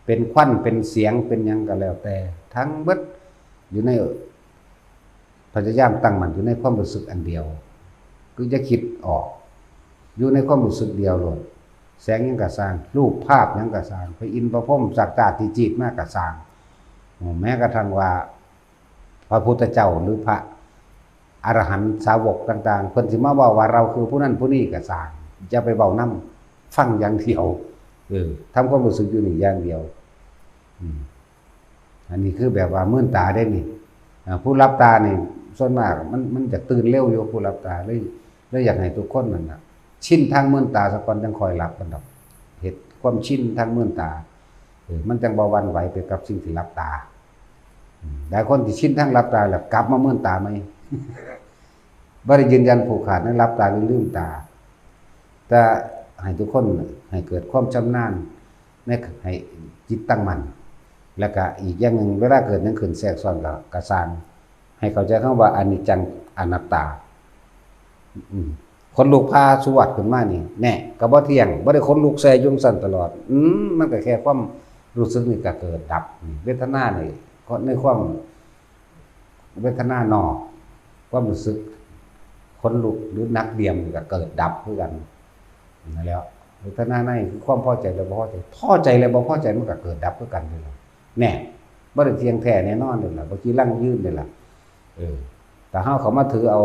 เป็นควัน เป็นเสียง เป็นหยังก็แล้วแต่ ทั้งเบิดอยู่ใน พยายามตั้งมั่นอยู่ในความรู้สึกอันเดียว คืออย่าคิดออก อยู่ในความรู้สึกเดียวโลด แสงหยังก็ซ่าง รูปภาพหยังก็ซ่าง พระอินทร์พระพรหม สักตาที่จีดมากก็ซ่าง แม้กระทั่งว่า พระพุทธเจ้าหรือพระอรหันต์สาวกต่างๆ เพิ่นสิมาเว้าว่าเราคือผู้นั้นผู้นี้ก็ซ่าง อย่าไปเว้านำ ฟังอย่างเดียว เออ ทำความรู้สึกอยู่นี่อย่างเดียว อืม อันนี้คือแบบว่ามื่นตาได้นี่ อ่า ผู้หลับตานี่ ส่วนมากมัน มันจะตื่นเร็วอยู่ ผู้หลับตา เลย เลยอยากให้ทุกคนนั่นน่ะ ชินทางมืนตาซะก่อนจั่งค่อยหลับมันดอก เฮ็ดความชินทางมืนตา เออ มันจั่งบ่หวั่นไหวไปกับสิ่งที่หลับตา อืม หลายคนที่ชินทางหลับตาแล้วกลับมามืนตาใหม่ บ่ได้ยืนยันผูกขาดในหลับตาหรือลืมตา แต่ให้ทุกคนให้เกิดความชำนาญใน ให้จิตตั้งมั่น แล้วก็อีกอย่างหนึ่ง เวลาเกิดหยังขึ้นแทรกซ้อนก็ ก็ซ่าง ให้เข้าใจคำว่าอนิจจังอนัตตา อืม ขนลุกพาสุวัตขึ้นมานี่ แน่ ก็บ่เที่ยง บ่ได้ขนลุกแซ่อยู่จั่งซั้นตลอด อืม มันก็แค่ความรู้สึกนี่ก็เกิดดับ เวทนานี่ ในความ เวทนานอก ความรู้สึกขนลุกหรือหนักเดี่ยมนี่ก็เกิดดับคือกัน นั่นแหละ เวทนาในคือความพอใจและบ่พอใจ พอใจและบ่พอใจมันก็เกิดดับคือกันนี่แหละ แน่ บ่ได้เที่ยงแท้แน่นอนเลยล่ะ บ่จีรังยืนเลยล่ะ เออ แต่เฮาเข้ามาถือเอา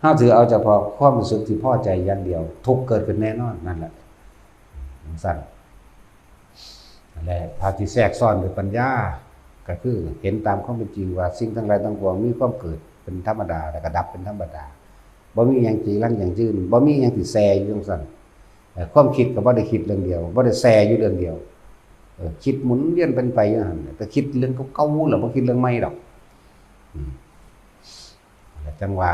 เฮาถือเอาเฉพาะความรู้สึกที่พอใจอย่างเดียว ทุกข์เกิดขึ้นแน่นอน นั่นแหละ จั่งซั้น นั่นแหละ ถ้าที่แทรกซ้อนด้วยปัญญา ก็คือเห็นตามความเป็นจริงว่าสิ่งทั้งหลายทั้งปวงมีความเกิดเป็นธรรมดา แล้วก็ดับเป็นธรรมดา บ่มีหยังจีรังยั่งยืน บ่มีหยังที่แซ่อยู่จั่งซั้น เอ่อ ความคิดก็บ่ได้คิดเรื่องเดียว บ่ได้แซ่อยู่เรื่องเดียว เออ คิดหมุนเวียนเป็นไปอยู่หั่นแหละ แต่คิดเรื่องเก่าๆ แล้วบ่คิดเรื่องใหม่ดอก อืม จั่งว่า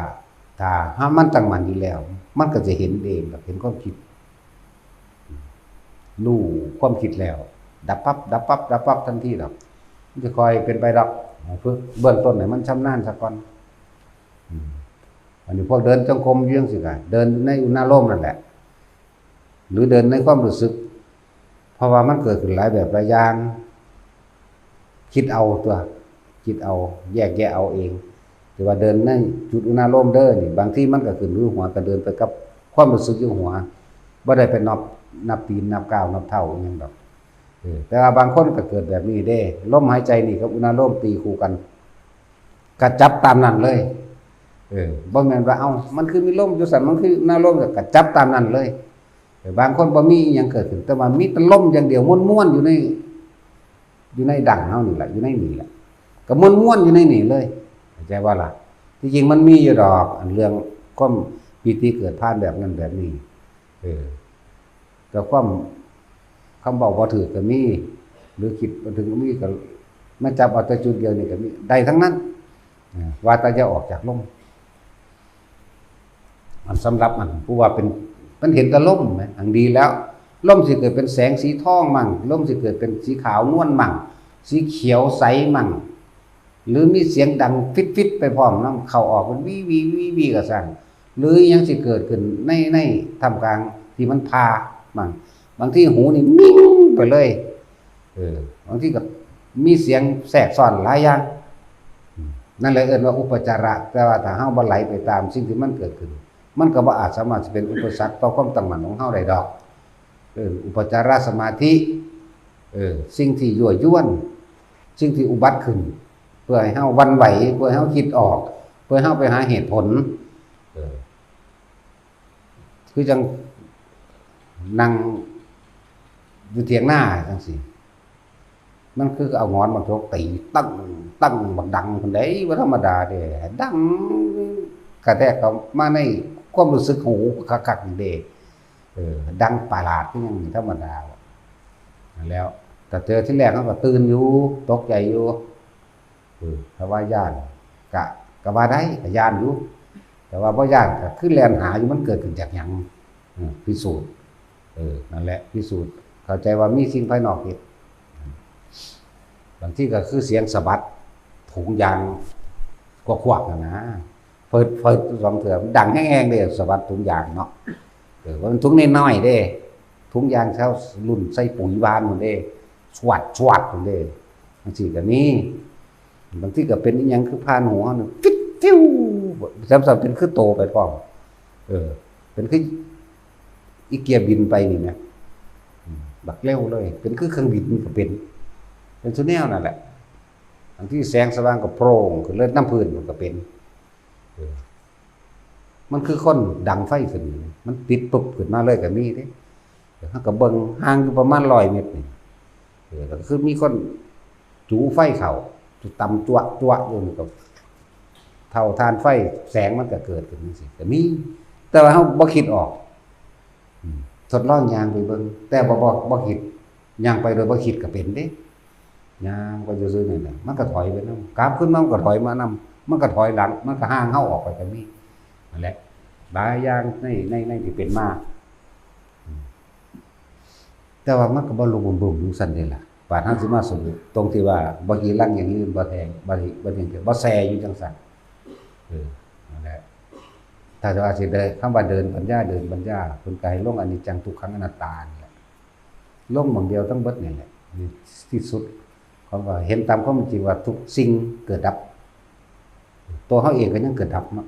ถ้าหากมันตั้งมั่นอยู่แล้ว มันก็จะเห็นเองดอก เห็นความคิด รู้ความคิดแล้ว ดับปั๊บ ดับปั๊บ ดับปั๊บทันทีดอก มันจะค่อยเป็นไปดอก ฝึกเบื้องต้นให้มันชำนาญซะก่อน อืม อันนี้พวกเดินจงกรมอยู่จั่งซี้ก็ เดินในอุณาโลมนั่นแหละ หรือเดินในความรู้สึก เพราะว่ามันเกิดขึ้นหลายแบบหลายอย่าง คิดเอาตั๊ว คิดเอา แยกแยะเอาเอง แต่ว่าเดินในจุดอุณาโลมเด้อนี่ บางทีมันก็ขึ้นอยู่หัว ก็เดินไปกับความรู้สึกอยู่หัว บ่ได้ไปนับ นับตีน นับก้าว นับเท้าอิหยังดอก เออ แต่ว่าบางคนก็เกิดแบบนี้เด้ ลมหายใจนี่กับอุณาโลมตีคู่กัน ก็จับตามนั้นเลย เออ บ่แม่นว่า เอ้า มันคือมีลมอยู่ซั่น มันคืออุณาโลม ก็จับตามนั้นเลย เออ บางคนบ่มีอิหยังเกิดขึ้น แต่ว่ามีแต่ลมอย่างเดียว ม่วนๆ อยู่ใน อยู่ในดั้งเฮานี่แหละ อยู่ในนี่แหละ ก็ม่วนๆ อยู่ในนี่เลย เข้าใจบ่ล่ะ ที่จริงมันมีอยู่ดอก อันเรื่องความปีติเกิดผ่านแบบนั้นแบบนี้ เออ แต่ความ คำเว้าบ่ถืกก็มี หรือคิดบ่ถึงก็มี ก็มาจับเอาแต่จุดเดียวนี่ก็มี ได้ทั้งนั้น เออ ว่าแต่อย่าออกจากลม อันสำหรับอันผู้ว่าเป็น มันเห็นแต่ลมแหม อันดีแล้ว ลมสิเกิดเป็นแสงสีทองมั่ง ลมสิเกิดเป็นสีขาวนวลมั่ง สีเขียวใสมั่ง หรือมีเสียงดังฟิดๆ ไปพร้อมนำ เข้าออกเป็นวีวีวีวีก็ซ่าง หรืออิหยังสิเกิดขึ้นใน ในท่ามกลางที่มันผ่ามั่ง บางทีหูนี่มิ่งไปเลย เออ บางทีก็มีเสียงแทรกซ้อนหลายอย่าง อืม นั่นแหละเอิ้นว่าอุปจาระ แต่ว่าถ้าเฮาบ่ไหลไปตามสิ่งที่มันเกิดขึ้น มันก็บ่อาจสามารถสิเป็นอุปสรรคต่อความตั้งมั่นของเฮาได้ดอก เออ อุปจารสมาธิ เออ สิ่งที่ยั่วยวน สิ่งที่อุบัติขึ้น เพื่อให้เฮาหวั่นไหว เพื่อให้เฮาคิดออก เพื่อให้เฮาไปหาเหตุผล เออ คือจั่งนั่งอยู่เถียงนาจั่งซี้ มันคือเอาหงอนบักจกตี ตึ้ง ตึ้ง บักดังพุ้นเด้ บ่ธรรมดาเด้ ดังกระแทกเข้ามาในความรู้สึกหูคักๆ นี่เด้ เออ ดังปาลาดคือหยังนี่ธรรมดา นั่นแหล้ว แต่เจอทีแรกเฮาก็ตื่นอยู่ ตกใจอยู่ เออ ถ้าว่าย้าน กะ กะว่าได้ กะย้านอยู่ แต่ว่าบ่ย้าน กะคือแล่นหาอยู่ มันเกิดขึ้นจากหยัง เออ พิสูจน์ เออ นั่นแหละ พิสูจน์ เข้าใจว่ามีสิ่งภายนอกเฮ็ด บางทีก็คือเสียงสะบัดถุงยางกวักๆ นั่นนะ เปิด เปิดสองเทื่อ มันดังแฮงๆ เด้ สะบัดถุงยางเนาะ เออ ว่ามันถุงน้อยๆ เด้ ถุงยางแถวรุ่นใส่ปุ๋ยหว่านพุ้นเด้ สวัด สวัดพุ้นเด้ จั่งซี้ก็มี บางทีก็เป็นอิหยังคือผ่านหูเฮานี่ ฟิด ฟิว ซ้ำๆ เป็นคือโตไปพร้อม เออ เป็นคืออีเกียบินไปนี่นะ อืม บักเร็วเลย เป็นคือเครื่องบินก็เป็น เป็นซุแนวนั่นแหละ บางทีแสงสว่างก็โพร่งขึ้นเลย นำพื้นมันก็เป็น เออ มันคือคนดังไฟขึ้นนี่ มันติดปุ๊บขึ้นมาเลยก็มีเด้ เฮาก็เบิ่งห่างอยู่ประมาณร้อยเมตรนี่ เออ แล้วก็คือมีคนจูไฟเข้า ตำจั๊วะจั๊วะอยู่นี่ก็ เท่าถ่านไฟ แสงมันก็เกิดขึ้นจั่งซี้ ก็มี แต่ว่าเฮาบ่คิดออก อืม ทดลองย่างไปเบิ่ง แต่บ่ บ่ บ่คิด ย่างไปโดยบ่คิดก็เป็นเด้ ย่างไปซื่อๆนั่นแหละ มันก็ถอยไปนำ กลับขึ้นมามันก็ถอยมานำ มันก็ถอยหลัง มันก็ห่างเฮาออกไปก็มี นั่นแหละ หลายอย่างใน ใน ในที่เป็นมา อืม แต่ว่ามันก็บ่ลุกบุ่มๆอยู่ซั่นเด้ล่ะ บาดเฮาสิมาสรุปตรงที่ว่าบ่ฮีรังยั่งยืน บ่แทง บ่ บ่เที่ยง บ่แซ่อยู่จั่งซั่น เออ นั่นแหละ ถ้าว่าสิเดิน คำว่าเดินปัญญา เดินปัญญา เพิ่นก็ให้ลงอนิจจังทุกขังอนัตตานี่แหละ ลงหม่องเดียวทั้งเบิดนี่แหละ นี่ที่สุดของว่าเห็นตามความจริงว่าทุกสิ่งเกิดดับ ตัวเฮาเองก็ยังเกิดดับเนาะ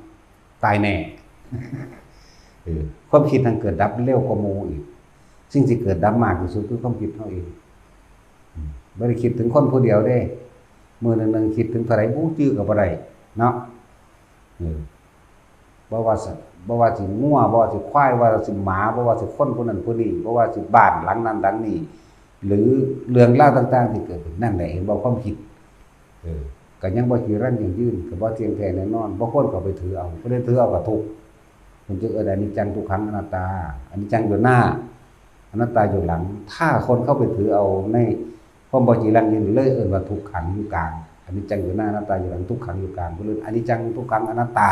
ตายแน่ เออ ความคิดนั่นเกิดดับเร็วกว่าหมู่อีก สิ่งที่เกิดดับมากที่สุดคือความคิดเฮาเอง อืม บ่ได้คิดถึงคนผู้เดียวเด้ มื้อหนึ่งๆคิดถึงเท่าใดบ่จื้อก็บ่ได้เนาะ เออ บ่ว่าสิ บ่ว่าสิงัว บ่ว่าสิควาย บ่ว่าสิหมา บ่ว่าสิคนผู้นั้นผู้นี้ บ่ว่าสิบ้านหลังนั้นหลังนี้ หรือเรื่องราวต่างๆที่เกิดขึ้น นั่นแหละ เห็นบ่ ความคิด เออ ก็ยังบ่จีรังยั่งยืน ก็บ่เที่ยงแท้แน่นอน บ่ควรเข้าไปถือเอา ผู้ใดถือเอาก็ทุกข์ มันจึงเอิ้นอนิจจังทุกขังอนัตตา อนิจจังอยู่หน้า อนัตตาอยู่หลัง ถ้าคนเข้าไปถือเอาในความบ่จีรังยั่งยืน เลยเอิ้นว่าทุกขังอยู่กลาง อนิจจังอยู่หน้า อนัตตาอยู่หลัง ทุกขังอยู่กลาง ก็เลยอนิจจังทุกขังอนัตตา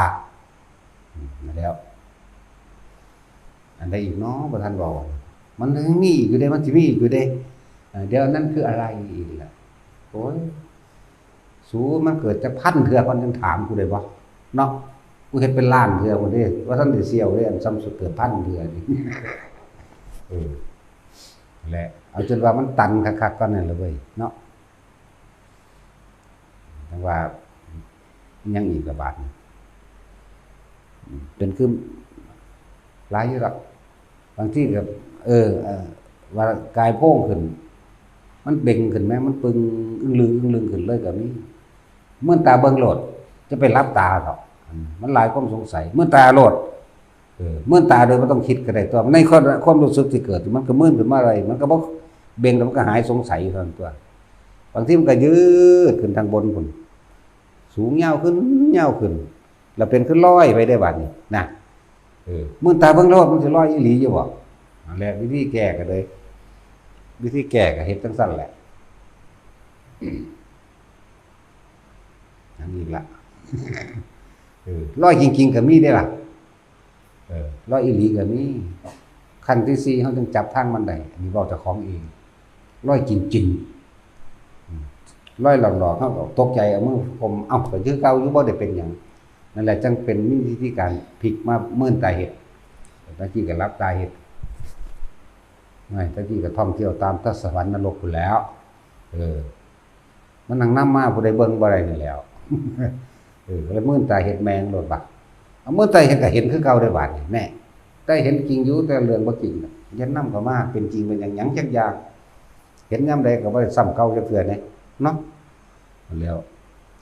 อืม นั่นแล้ว อันใดอีกเนาะ บ่ทันเว้า มันยังมีอีกอยู่เด้ มันสิมีอีกอยู่เด้ เอ่อ เดี๋ยวนั้นคืออะไรอีกล่ะ โอ้ย สูมันเกิดจักพันเทื่อก่อนยังถามกูได้บ่ เนาะ กูเฮ็ดเป็นล้านเทื่อพุ้นเด้ ว่าทันได้เสี่ยวเด้ อันซ้ำสุดเกิดพันเทื่อนี่ เออ แหละ เอาจนว่ามันตันคักๆก่อนนั่นล่ะเว้ย เนาะ จั่งว่า ยังอีกละบาดนี่ เป็นคือหลายอยู่ดอก บางทีก็ เออ เออ ว่ากายโพงขึ้น มันเบ่งขึ้นแหม มันปึงอึ้งลึง อึ้งลึงขึ้นเลยก็มี เมื่อนตาเบิ่งโลด จะไปหลับตาดอก มันหลายความสงสัย เมื่อนตาโลด เออ เมื่อนตาโดยบ่ต้องคิดก็ได้ตัว ในความ ความรู้สึกที่เกิด มันก็มื่นขึ้นมาเลย มันก็บ่เบ่งแล้วมันก็หายสงสัยเท่านั้นตัว บางทีมันก็ยืดขึ้นทางบนพุ้น สูงยาวขึ้น ยาวขึ้น แล้วเป็นคือลอยไปได้บาดนี้นะ เออ มื่นตาเบิ่งโลด มันสิลอยอีหลีอยู่บ่ นั่นแหละ วิธีแก้ก็เลย วิธีแก้ก็เฮ็ดจั่งซั่นแหละ อันนี้ละ เออ ลอยจริงๆก็มีเด้ล่ะ เออ ลอยอีหลีก็มี ขั้นที่สี่ เฮาจึงจับทางมันได้ อันนี้เว้าเจ้าของเอง ลอยจริงๆ อืม ลอยหลอกๆ เฮาก็ตกใจ เอามือข่ม เอ้า ก็คือเก่าอยู่ บ่ได้เป็นหยัง นั่นแหละ จั่งเป็นมีวิธีการพลิกมาเมินตาเฮ็ด ตะกี้ก็หลับตาเฮ็ด ไม่ ตะกี้ก็ท่องเที่ยวตามสวรรค์นรกพู้นแหล้ว เออ มันนั่งนำมา ผู้ใดเบิ่งบ่ได้นี่แหล้ว เออ ก็เลยเมินตาเฮ็ดแม่งโลดบัด เอาเมินตาเฮ็ดก็เห็นคือเก่าได้บาดนี่ แน่ แต่เห็นจริงอยู่ แต่เรื่องบ่จริงน่ะ อย่านำเข้ามา เป็นจริงเป็นหยัง หยังจักอย่าง เห็นยามใดก็บ่ได้ซ้ำเก่าจักเทื่อเด้ เนาะ แล้ว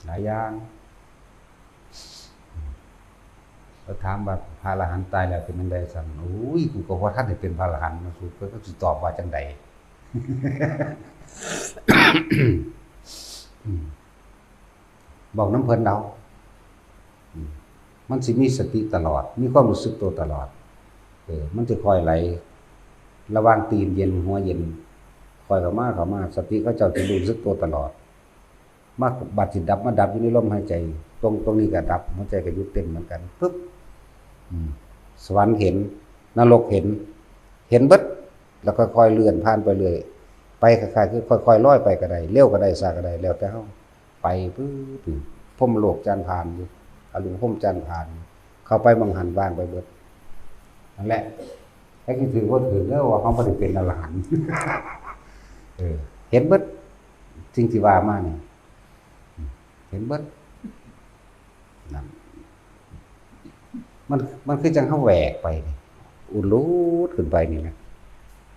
หลายอย่าง ก็ถามว่าพระอรหันต์ตายแล้วเป็นจั่งใดซั่น โอ้ย กูก็บ่ทันได้เป็นพระอรหันต์นะ กูก็สิตอบว่าจั่งใด อืม บอกนำเพิ่นเอา อืม มันสิมีสติตลอด มีความรู้สึกตัวตลอด เออ มันสิค่อยไหล ระหว่างตีนเย็นหัวเย็น ค่อยเข้ามา เข้ามา สติเขาเจ้าสิรู้สึกตัวตลอด มาบัดสิดับ มาดับอยู่ในลมหายใจ ตรง ตรงนี้ก็ดับ หัวใจก็หยุดเต้นเหมือนกัน ปึ๊บ อืม สวรรค์เห็น นรกเห็น เห็นเบิด แล้วค่อยๆเลื่อนผ่านไปเรื่อย ไปคล้ายๆคือค่อยๆลอยไปก็ได้ เร็วก็ได้ ช้าก็ได้ แล้วแต่เฮา ไปปึ๊บ พรหมโลกจานผ่านอยู่ อรูปพรหมจานผ่านอยู่ เข้าไปหม่องหั้นว่างไปเบิด นั่นแหละ ไอ้ที่ถือว่าถือแล้วว่าเขาบ่ได้เป็นอรหันต์ เออ เห็นเบิด สิ่งที่ว่ามานี่ เห็นเบิด นั่น มัน มันคือจั่งเฮาแหวกไปนี่ อุดรูดขึ้นไปนี่นะ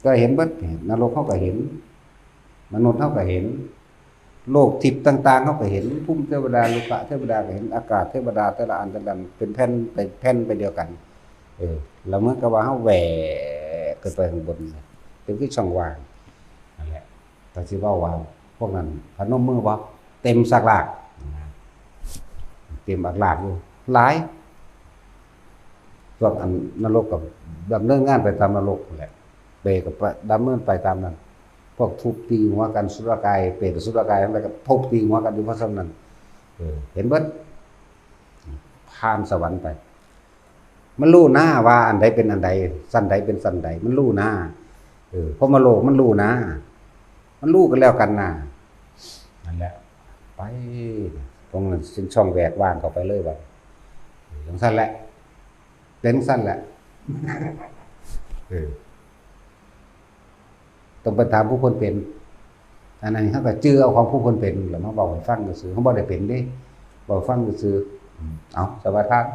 ก็เห็นเบิด นรกเฮาก็เห็น มนุษย์เฮาก็เห็น โลกทิพย์ต่างๆเฮาก็เห็น ภูมิเทวดา โลกะเทวดาก็เห็น อากาศเทวดาแต่ละอันแต่ละอันเป็นแผ่น เป็นแผ่นไปเดียวกัน เออ แล้วเหมือนกับว่าเฮาแหวกขึ้นไปข้างบนนะ เป็นคือช่องว่าง นั่นแหละ ก็สิเว้าว่า พวกนั้นพนมมือบ่ เต็มซากลาก เต็มอักลากอยู่ หลาย พวกอันนรกก็ดำเนินงานไปตามนรกนั่นแหละ เปรตก็ดำเนินไปตามนั้น พวกทุบตีหัวกัน สุรกาย เปรตกับสุรกายทั้งหลายก็ทุบตีหัวกันอยู่เพราะฉะนั้น เออ เห็นเบิด ผ่านสวรรค์ไป มันรู้หน้าว่าอันใดเป็นอันใด สันใดเป็นสันใด มันรู้หน้า เออ พรหมโลกมันรู้หน้า มันรู้กันแล้วกันนะ นั่นแหละ ไป ตรงนั้นสิ้นช่องแหวกว่างเข้าไปเลยบัด เออ จังซั่นแหละ เป็นจังซั่นแหละ เออ ต้องไปถามผู้เพิ่นเป็น อันนั้นเขาก็จื่อเอาของผู้เพิ่นเป็นแล้วมาเว้าให้ฟังซื่อๆ เขาบ่ได้เป็นเด้ เว้าฟังซื่อๆ อืม เอา สวัสดีครับ